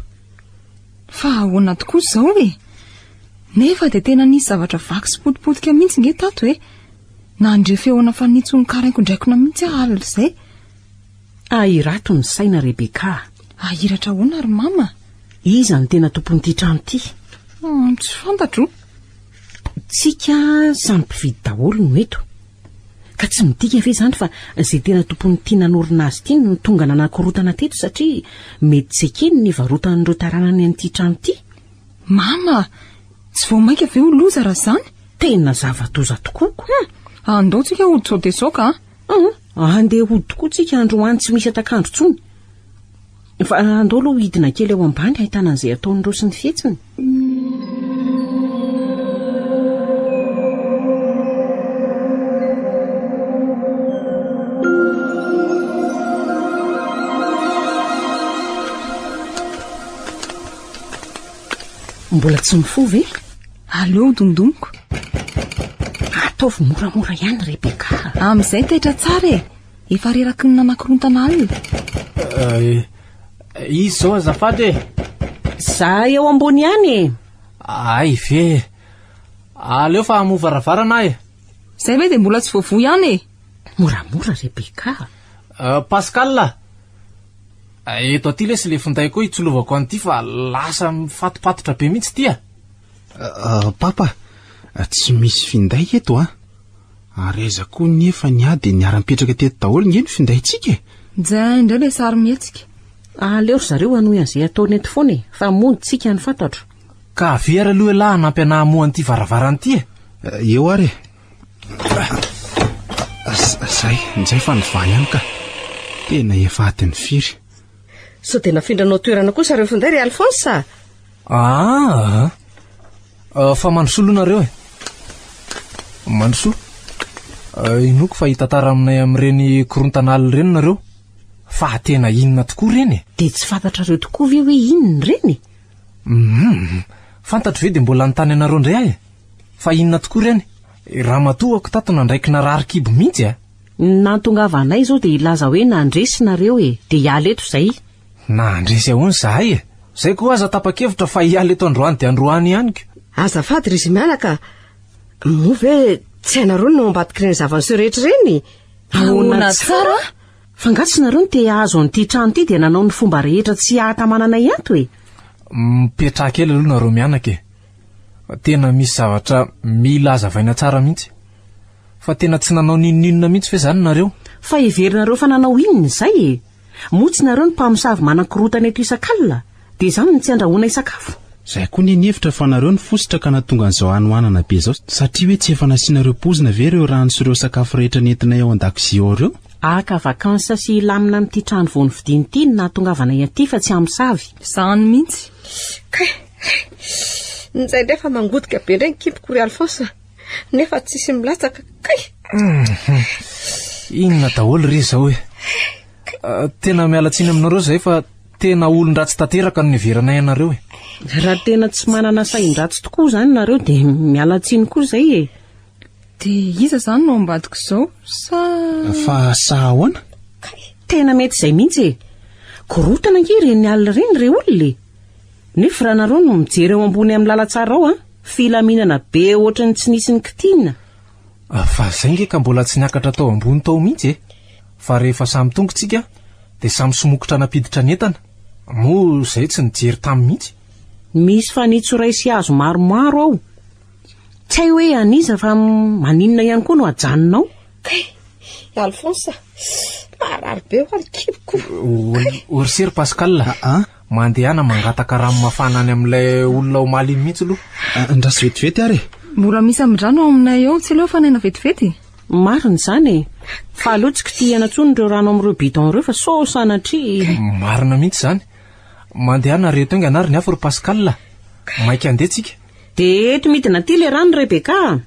Fa ahoana tokoa izao e? Nefa dia tena nisy zavatra vaky sy potipotika mihitsy nge tato e. Nandre feona fanitso nikarainkondraikona mihitsy aho alina izay. Ahirato ny saina Rebecca a. Ahiratra ahoana ry mama? Iza no tena tompon'ity trano ity? Hmm, tsy fantatro. Tsika samy mpividy daholo no eto. Ka tsy midika ve izany fa izay tena tompon'ity nanorina azy ity no tonga nanakorotana teto satria mety tsy ekeny ny hivarotan'ireo taranany an'ity trano ity? Mama, tsy vao mainka ve ho loza raha izany? Tena zava-doza tokoa ko. Hum, andao tsika hody sao dia sao ka. Hum, andeha hody tokoa tsika androany tsy misy atak'andro intsony. Fa andao aloha hidina kely ao ambany hahitana an'izay ataon'ireo sy ny fihetsiny. Mbola tsy mifoha ve? Aleo dondomiko. Ataovy moramora ihany Rebecca. Amin'izay taitra tsara e. Efa reraky ny nanakorontana alina. Eh, izy izao azafady e. Za eo ambony ihany e. Ay ve. Aleo fa hamoha varavarana aho e. Zay ve dia mbola tsy voavoha ihany e. Moramora Rebecca. Eh, Pascal. Eto aty lesy le finday koa hitsolovako an'ity fa lasa mifatopatotra be mihitsy ity a. Eh, papa, tsy misy finday eto a. Ary aiza koa nefa ny ahy dia niara-nipetraka teto daholo nge ny findaintsika e! Njay indray ilay sarimihetsika. Aleo ry zareo hanohy an'izay ataony eto foana e, fa mody tsika ny fantatro. Ka avia ary aloha ialahy hanampy anah hamoha an'ity varavarana ity e! Eo ary e! Zay, njay fa nivaha ihany ka. Tena efa adiny firy. Sao dia nafindranao toerana kosa ireo finday ry Alphonse a? Aa! Fa mandrosoa aloha nareo e. Mandrosoa. Inoako fa hitantara aminay amin'ireny korontana alina ireny nareo. Fa tena inona tokoa ireny e? Dia tsy fantatrareo tokoa ve hoe inona ireny e? Hum, fantatro ve dia mbola hanontany anareo indray aho e? Fa inona tokoa ireny? Ramatoako tato nandraiky narary kibo mihitsy a! Ny nahatongavanay izao dia hilaza hoe nandresy nareo e, dia hiala eto izay. Nandresy ahoana izahay e? Izay koa aza tapa-kevitra fa hiala eto androany dia androany ihany ko. Azafady ry Zimianaka, moa ve tsy hainareo ny ao ambadik'ireny zava-niseho rehetra ireny? Ahoana tsara? Fa nga tsy nareo no te hahazo an'ity trano ity dia nanao ny fomba rehetra tsy hahatamananay ato e? Mipetraha kely aloha nareo mianaka e. Tena misy zavatra mila hazavaina tsara mihitsy. Fa tena tsy nanao n'inon'inona mihitsy ve izany nareo? Fa heverinareo fa nanao inona izay e? Moa tsy nareo no mpamosavy manan-korotana eto isak'alina? Dia izany no tsy andrahoanay sakafo? Zay koa anie nihevitra fa nareo no fositra ka nahatonga an'izao hanoanana be izao satria hoe tsy efa nasianareo pozina ve ireo rano sy ireo sakafo rehetra nentinay ao an-dakozia ao ireo? Haka vacances sy hilamina amin'ity trano vao novidiana ity no nahatongavanay aty fa tsy hamosavy. Izany mihitsy. Kay! Njay indray fa mangotika be indray ny kiboko ry Alphonse a! Nefa tsisy milatsaka kay! Inona daholo re izao e? Ah, tena miala tsiny aminareo izay fa tena olon-dratsy tanteraka no niheveranay anareo e. Raha tena tsy manana sain-dratsy tokoa izany nareo dia miala tsiny koa izay e. Dia iza izany no ao ambadik'izao sa... Fa sa ahoana? Tena mety izay mihitsy e. Korontana ange ireny alina ireny re olona e. Nefa raha nareo no mijery eo ambony amin'ny lalantsara ao an, filaminana be ohatran'ny tsy nisy nikitina. Fa zay nge ka mbola tsy niakatra tao ambony tao mihitsy e. Fa rehefa samy tonga tsika dia samy somokotra nampiditra ny entana. Moa zay tsy nijery tamy mihitsy. Misy fanitso iray sy hazo maromaro ao. Tsy hay hoe an'iza fa maninona ihany koa no ajanona ao. Kay! Alphonse, marary be hoa ny kiboko. Orsi ry Pascal a! Mandehana mangataka rano mafana any amin'ilay olona omaly iny mihitsy aloha. Andraso vetivety ary e! Mbola misy amin-drano ao aminay ao, tsy aleo hafanaina vetivety? Marina izany e! Fa aleo tsy kitihana intsony ireo rano amin'ireo bidon ireo fa sao sanatria. Marina mihitsy izany. Mandehana reto haingana ary ny afo ry Pascal a! Maika handeha tsika. Dia eto midina aty ilay rano Rebecca a!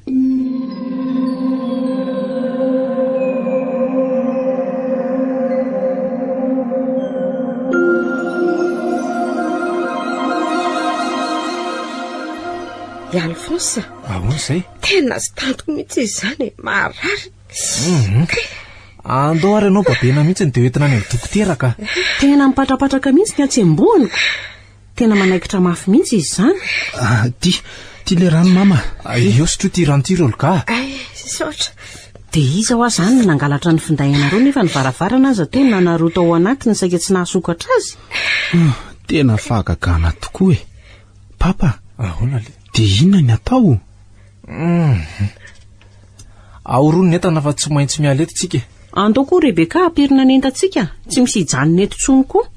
I Alphonse. Ahoana izay? Tena tsy tantiko mihitsy izy izany e, marary. Mhm. Andao ary ianao babena mihitsy dia hoentina any amin'ny dokotera ka. Tena mipatrapatraka mihitsy ny hatsembohaniko. Tena manaikitra mafy mihitsy izy izany. Ah, ty, Ty le rano mama. Eo sotro ty rano ty ry Olga. Ay, misaotra. Dia iza hoa izany no nangalatra ny finday anareo nefa ny varavarana aza teo nanareo tao anatiny saika tsy nahasokatra azy? Ah, tena fahagagana tokoa e. Papa, Ahoana le? dia inona ny atao? Mhm. Ahorono ny entana fa tsy maintsy miala eto tsika e. Andao koa Rebecca hampirina ny entantsika, tsy misy hijanona eto intsony koa.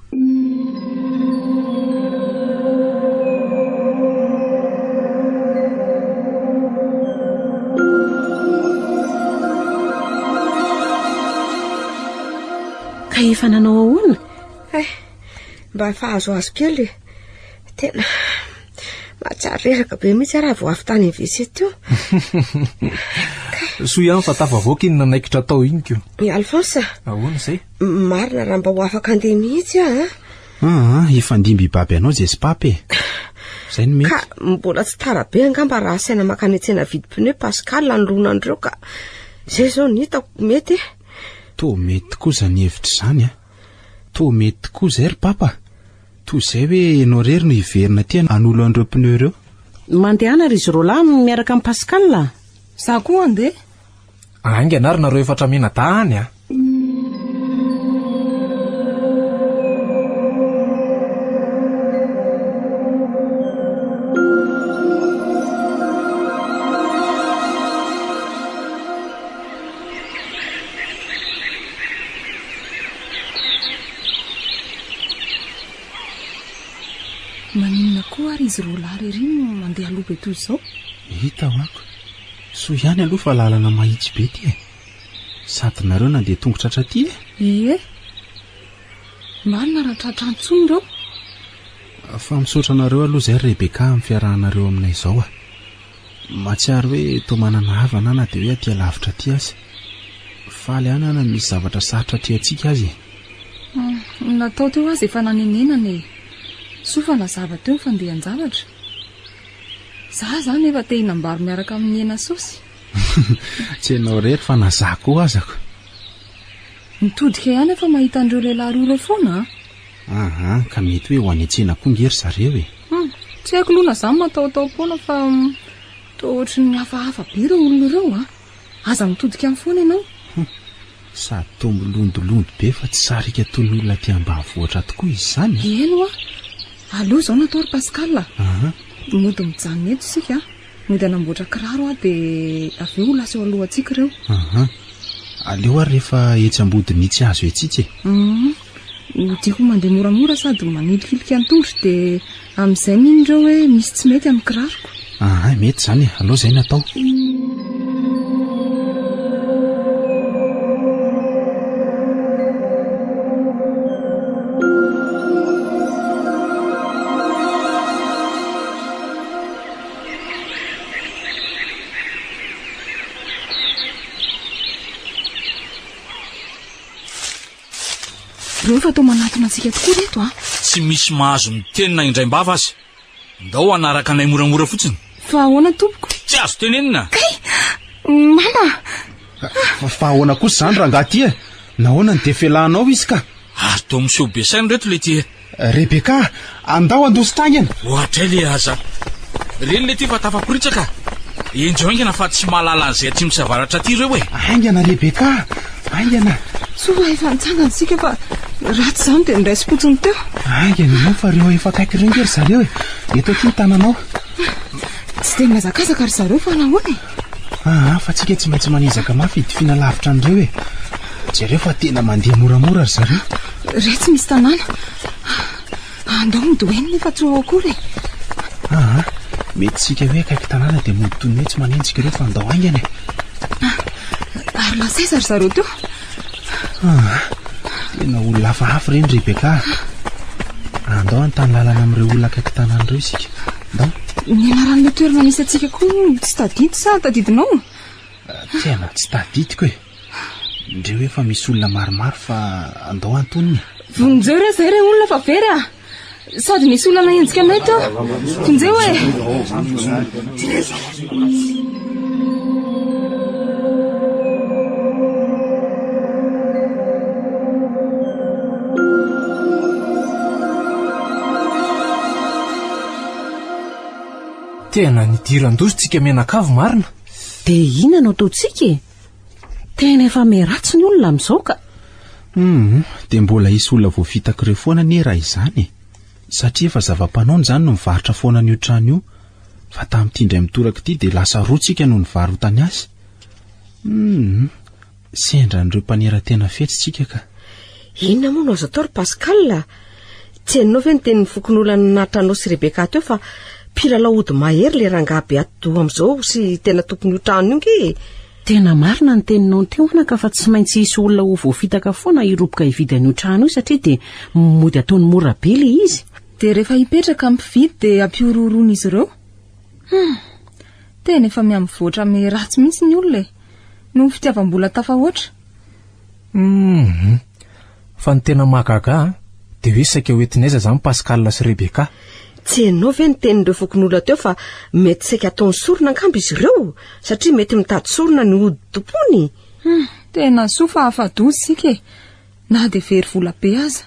Ka efa nanao ahoana? Hay, mba efa azoazo kely e. Tena mahatsiaro reraka be mihitsy aho raha vao avy tany WC teo. Soa ihany fa tafavoaka iny nanaikitra tao iny ko. I Alphonse. Ahoana izay? Marina raha mba ho afaka handeha mihitsy aho a. Aa, hifandimby hibaby anao Jesy Papa e. Izay no mety. Ka mbola tsy tara be angamba raha asaina mankany an-tsena vidy pneu Pascal hanoloana an'ireo ka. Izay izao no hitako mety e. Toa mety tokoa izany hevitra izany a. Toa mety tokoa izay ry Papa. Toy izay hoe ianao irery no hiverina aty hanolo an'ireo pneu ireo. Mandehana ry izy roalahy miaraka amin'i Pascal a. Za koa handeha. Haingana ary nareo efatra mianadahy any a. Maninona koa ary izy roalahy rery no mandeha aloha be toy izao? Hita manko. Soa ihany aloha fa lalana mahitsy be ity e. Sady nareo nandeha tongotra hatraty e. Ie. Marina raha tratra intsony ireo. Fa misaotra anareo aloha izay ry Rebecca amin'ny fiarahanareo aminay izao a. Mahatsiaro hoe toa manana havana aho na dia hoe aty alavitra aty aza. Faly ihany aho na misy zavatra sarotra atrehantsika aza e. Ny natao teo aza efa nanenenana e. Soa fa nazava teo ny fandehan-javatra. Za izany efa te hihinam-bary miaraka amin'ny hena saosy. Tsy ianao irery fa na za koa aza ko. Mitodika ihany aho fa mahita an'ireo lehilahy roa ireo foana an. Aa, ka mety hoe ho any an-tsena koa nge ry zareo e. Hum, tsy haiko aloha na za matahotaho-poana fa toa ohatry ny hafahafa be ireo olona ireo an. Aza mitodika any foana ianao. Hum, sady toa milondolondo be fa tsy sariaka toy ny olona aty ambanivohitra tokoa izy izany e. Eny hoa, aleo izao no atao ry Pascal a. Aa. Mody mijanona eto isika an. Mody hanamboatra kiraro aho dia avy eo ho lasa eo alohantsika ireo. Aa. Aleo ary rehefa etsy ambodin'itsy hazo etsy itsy e. Hum. Odiako mandeha moramora sady manilikilika ny tongotro dia amin'izay mino ireo hoe misy tsy mety amin'ny kiraroko. Aa, mety izany e. Aleo izay no atao. Reo fa toa manatona antsika tokoa reto a. Tsy misy mahazo miteny na indraim-bava aza. Ndao hanaraka anay moramora fotsiny. Fa ahoana tompoko? Tsy azo tenenina. Kay! Mama! Fa ahoana kosa izany rangahy ty e? Nahoana no dia felanao izy ka? Ary toa miseho be saina reto le ty e. Rebecca, andao handositra haingana. Ohatray le aza. Reny le ty fa tafaporitsaka. Enjeo haingana fa tsy mahalala an'izay atsimo sy avaratra aty ireo e. Haingana Rebecca, haingana. Soa fa efa nitsangana isika fa raha tsy izany dia noraisim-potsiny teo. Haingana ianao fa ireo efa akaiky ireo nge ry zareo e. Eto aty ny tananao. Tsy dia mihazakazaka ry zareo fa nahoana e? Aa, fa tsika tsy maintsy manezaka mafy hidifiana lavitra an'ireo e. Jereo fa tena mandeha moramora ry zareo. Retsy misy tanàna. Andao mody ho eny nefa tsy ho ao akory e. Aa, mety tsika hoe akaiky tanàna dia mody toy ny hoe tsy manenjika ireo fa andao haingana e. Ary lasa aiza ry zareo teo? Aa, tena olona hafahafa ireny Rebecca. Andao hanontany lalana amin'ireo olona akaiky tanàna ireo isika. Ndao. Ny anaran'ilay toerana misy antsika koa tsy tadidy sa tadidinao? Tena tsy tadidiko e. Ndreo efa misy olona maromaro fa andao antonony e. Vonjeo re zay re olona fa very ah. Sady nisy olona nahenjika anay teo. Vonjeo e. Tena nidiran-doza tsika mianakavy marina. Dia inona no ataontsika e? Tena efa miharatsy ny olona amin'izao ka. Hum, dia mbola hisy olona voafitak'ireo foana anie raha izany e. Satria efa zava-panaony izany no mivarotra foana an'io trano io. Fa tamin'ity indray mitoraka ity dia lasa roa tsika no nivarotany azy. Hum, sendra an'ireo mpanera tena fetsy tsika ka. Inona moa no azo atao ry Pascal a? Tsy henonao ve ny tenin'ny fokonolona nanatitra anao sy Rebecca teo fa mpilalao ody mahery ilay rangahy be atidoha amin'izao sy tena tompon'io trano io nge e! Tena marina ny teninao teo anaka fa tsy maintsy hisy olona ho voafitaka foana hiroboka hividy an'io trano io satria dia mody ataony mora be ilay izy. Dia rehefa hipetraka ny mpividy dia ampihorohoroana izy ireo? Hum! Tena efa mihamivoatra miharatsy mihitsy ny olona e! Noho ny fitiavam-bola tafahoatra. Hum! Fa ny tena mahagaga ahy dia hoe saika ho entina aiza izany Pascal sy Rebecca? Tsy henonao ve ny tenin'ireo fokonolona teo fa mety saika ataony sorona angamba izy ireo satria mety mitady sorona ny ody tompony? Hum! Tena soa fa afa-doza isika e! Na dia very vola be aza.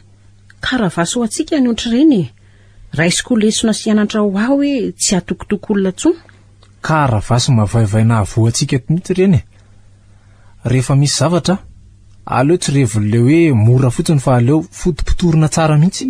Karavasy ho antsika ny ohatr'ireny e! Raisiko ho lesona sy anatra ho ahy hoe tsy hatokotoko olona intsony. Karavasy mavaivay nahavoa antsika mihitsy ireny e! Rehefa misy zavatra, aleo tsy revin'ilay hoe mora fotsiny fa aleo fotopotorina tsara mihitsy.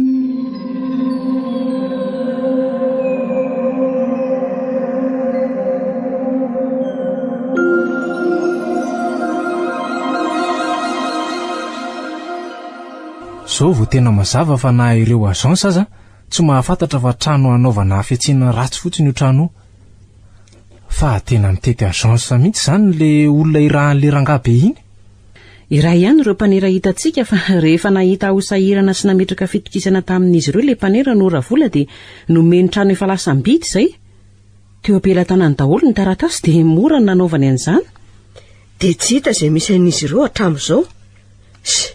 Zao vao tena mazava fa na ireo agence aza tsy mahafantatra fa trano hanaovana hafetsena ratsy fotsiny io trano io. Fa tena mitety agence mihitsy izany le olona irahan'le rangahy be iny. Iray ihany ireo mpanera hitantsika fa rehefa nahita ho sahirana sy nametraka fitokisana tamin'izy ireo ilay mpanera no Ravola dia nomeny trano efa lasam-bidy izay. Teo am-pelatanany daholo ny taratasy dia mora ny nanaovany an'izany. Dia tsy hita izay misy an'izy ireo hatramin'izao. Sy,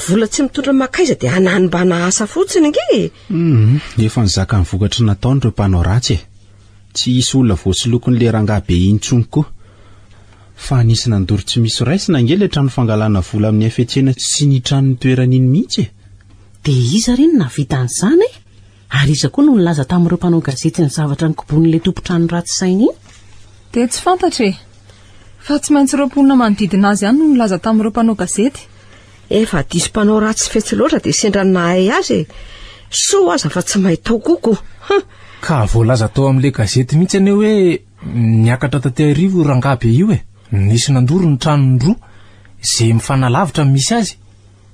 vola tsy mitondra mankaiza dia hananimbana asa fotsiny ange e! Hum, efa nizaka ny vokatry ny nataony ireo mpanao ratsy e! Tsy hisy olona voasolokin'ilay rangahy be iny intsony koa. Fa nisy nandoro tsy misy raisina ange ilay trano fangalana vola amin'ny hafetsena sy ny trano nitoerany iny mihitsy e! Dia iza re no nahavita an'izany e? Ary iza koa no nilaza tamin'ireo mpanao gazety ny zavatra nokobonin'ilay tompon-trano ratsy saina iny? Dia tsy fantatra e! Fa tsy maintsy ireo mponina manodidina azy ihany no nilaza tamin'ireo mpanao gazety. Efa diso mpanao ratsy fetsy loatra dia sendra ny nahay azy e! Soa aza fa tsy mahay tao koa ko! Hum! Ka voalaza tao amin'ilay gazety mihitsy anie hoe niakatra taty Iarivo io rangahy be io e! Nisy nandoro ny tranony roa, izay mifanalavitra ny misy azy.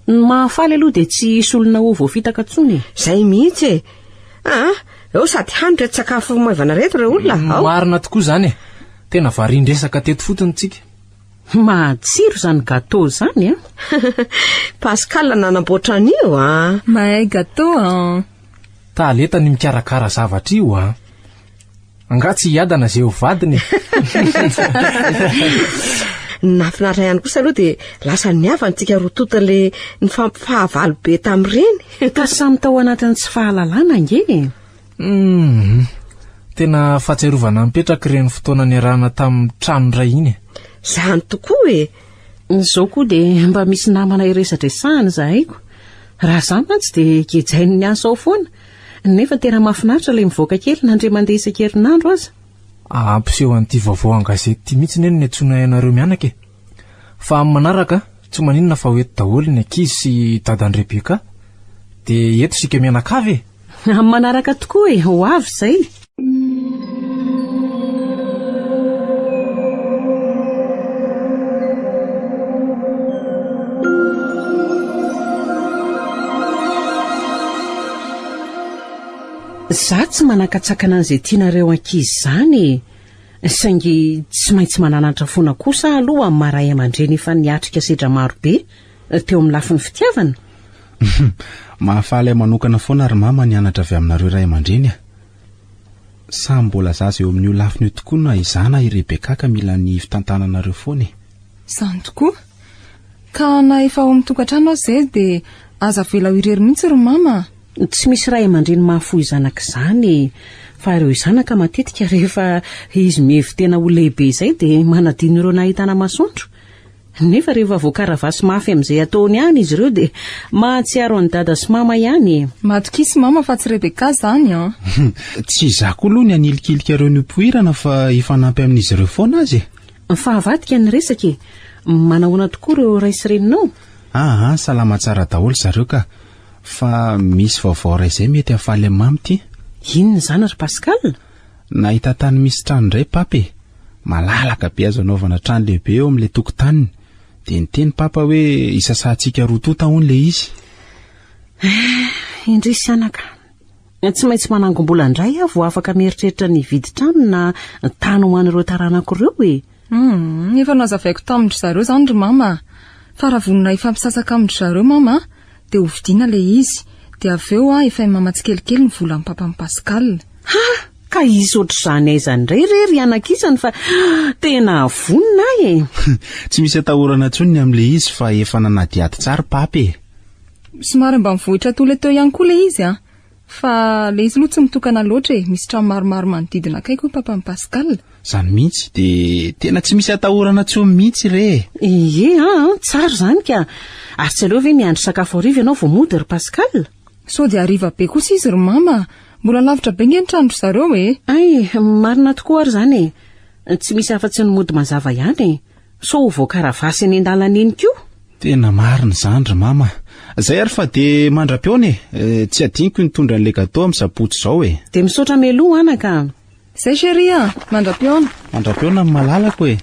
Ny mahafaly aloha dia tsy hisy olona ho voafitaka intsony e! Izay mihitsy e! Aa, eo sady hano ireto sakafo maivana ireto re olona, ao! Marina tokoa izany e! Tena varian-dresaka teto fotsiny tsika. Matsiro izany gâteau izany an! Pascal nanamboatra an'io an! Mahay gâteau an! Talenta ny mikarakara zavatra io an! Angaha tsy hiadana izay ho vadiny e? Ny nahafinaritra ihany kosa aloha dia lasa nihavana tsika roa tonta ilay nifampifahavalo be tamin'ireny. Ka samy tao anatin'ny tsy fahalalana ange e! Hum, tena fahatsiarovana mipetraka ireny fotoana niarahana tamin'ny trano iray iny e. Izany tokoa e! Izao koa dia mba misy namana iresadresahana izahay ko. Raha izaho mantsy dia gejain'ny asa ao foana. Nefa tena mahafinaritra ilay mivoaka kely na indray mandeha isan-kerinandro aza. Hampiseho an'ity vaovao an-gazety ity mihitsy anie no niantsoana ianareo mianaka e. Fa amin'ny manaraka, tsy maninona fa ho eto daholo ny ankizy sy dadan'i Rebecca. Dia eto isika mianakavy e! Amin'ny manaraka tokoa e, ho avy izay. Za tsy manakatsakana an'izay tianareo ankizy izany e! Saingy tsy maintsy mananatra foana kosa aho aloha amin'ny maha ray aman-dreny efa niatrika sedra maro be teo amin'ny lafiny fitiavana. Mahafaly ahy manokana foana ry mama ny anatra avy aminareo ray aman-dreny a! Samy mbola zaza eo amin'io lafiny io tokoa na izaho na i Rebecca ka mila ny fitantananareo foana e! Izany tokoa. Ka na efa ao amin'ny tokantrano aza izay dia aza avela ho irery mihitsy ry mama a! Tsy misy ray aman-dreny mahafoy zanaka izany e! Fa ireo zanaka matetika rehefa izy mihevi-tena ho lehibe izay dia manadino ireo nahitana masoandro. Nefa rehefa voakaravasy mafy amin'izay ataony any izy ireo dia mahatsiaro an'i dada sy mama ihany e. Matokisa mama fa tsy Rebecca izany an. Tsy izaho koa aloha ny hanilikilika ireo nipoirana fa hifanampy amin'izy ireo foana aza e. Fa avadika ny resaka e. Manahoana tokoa ireo ray sy reninao? Aa, salama tsara daholo zareo ka. Fa misy vaovao iray izay mety hahafaly an'i Mamy ity. Inona izany ry Pascal? Nahita tany misy trano indray Papa e! Malalaka be azo anaovana trano lehibe eo amin'ilay tokotaniny. Dia niteny Papa hoe hisasahantsika roa tonta hono ilay izy. Eh, indrisy anaka. Tsy maintsy manangom-bola indray aho vao afaka mieritreritra ny hividy trano na tany ho an'ireo taranako ireo e! Hum, efa nazavaiko tamin-dry zareo izany ry mama a! Fa raha vonona hifampisasaka amin-dry zareo mama a, dia hovidiana ilay izy, dia avy eo a, efain'i mama tsikelikely ny volan'i papan'i Pascal. Ha! Ka hisy ohatr'izany aiza indray re ry anakisany fa tena vonona aho e! Tsy misy atahorana intsony ny amin'ilay izy fa efa nanadihady tsara papa e! Somary ambanivohitra toa ilay teo ihany koa ilay izy an! Fa ilay izy aloha tsy mitokana loatra e, misy trano maromaro manodidina akaiky hoy papan'i Pascal. Izany mihitsy, dia tena tsy misy atahorana intsony mihitsy re e! Ie an, tsara izany ka! Ary tsy aleo ve miandry sakafo hariva ianao vao mody ry Pascal? Sao dia hariva be kosa izy ry mama a! Mbola lavitra be nge ny tranon-dry zareo e! Hay, marina tokoa ary izany e! Tsy misy afa-tsy ny mody mazava ihany e! Sao ho voakaravasy eny an-dalana eny koa? Tena marina izany ry mama a! Zay ary fa dia mandra-pihaona e! Tsy adinoko ny hitondra an'ilay gateau amin'ny sabotsy izao e! Dia misaotra mialoha anaka a! Zay chérie a! Mandra-pihaona! Mandra-pihaona ny malalako e!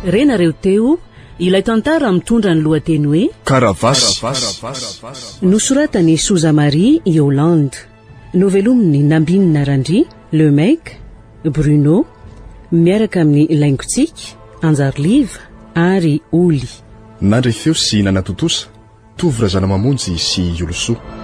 Renareo teo ilay tantara mitondra ny lohateny hoe Karavasy. Nosoratan'i Souza Marie Yolande. Novelomin'i Nambinina Randria, Le Mec, Bruno, miaraka amin'i Laingotsiky, Anjariliva ary Oly. Nandre feo sy nanatontosa, Tovo Razanamamonjy sy Iolosoa.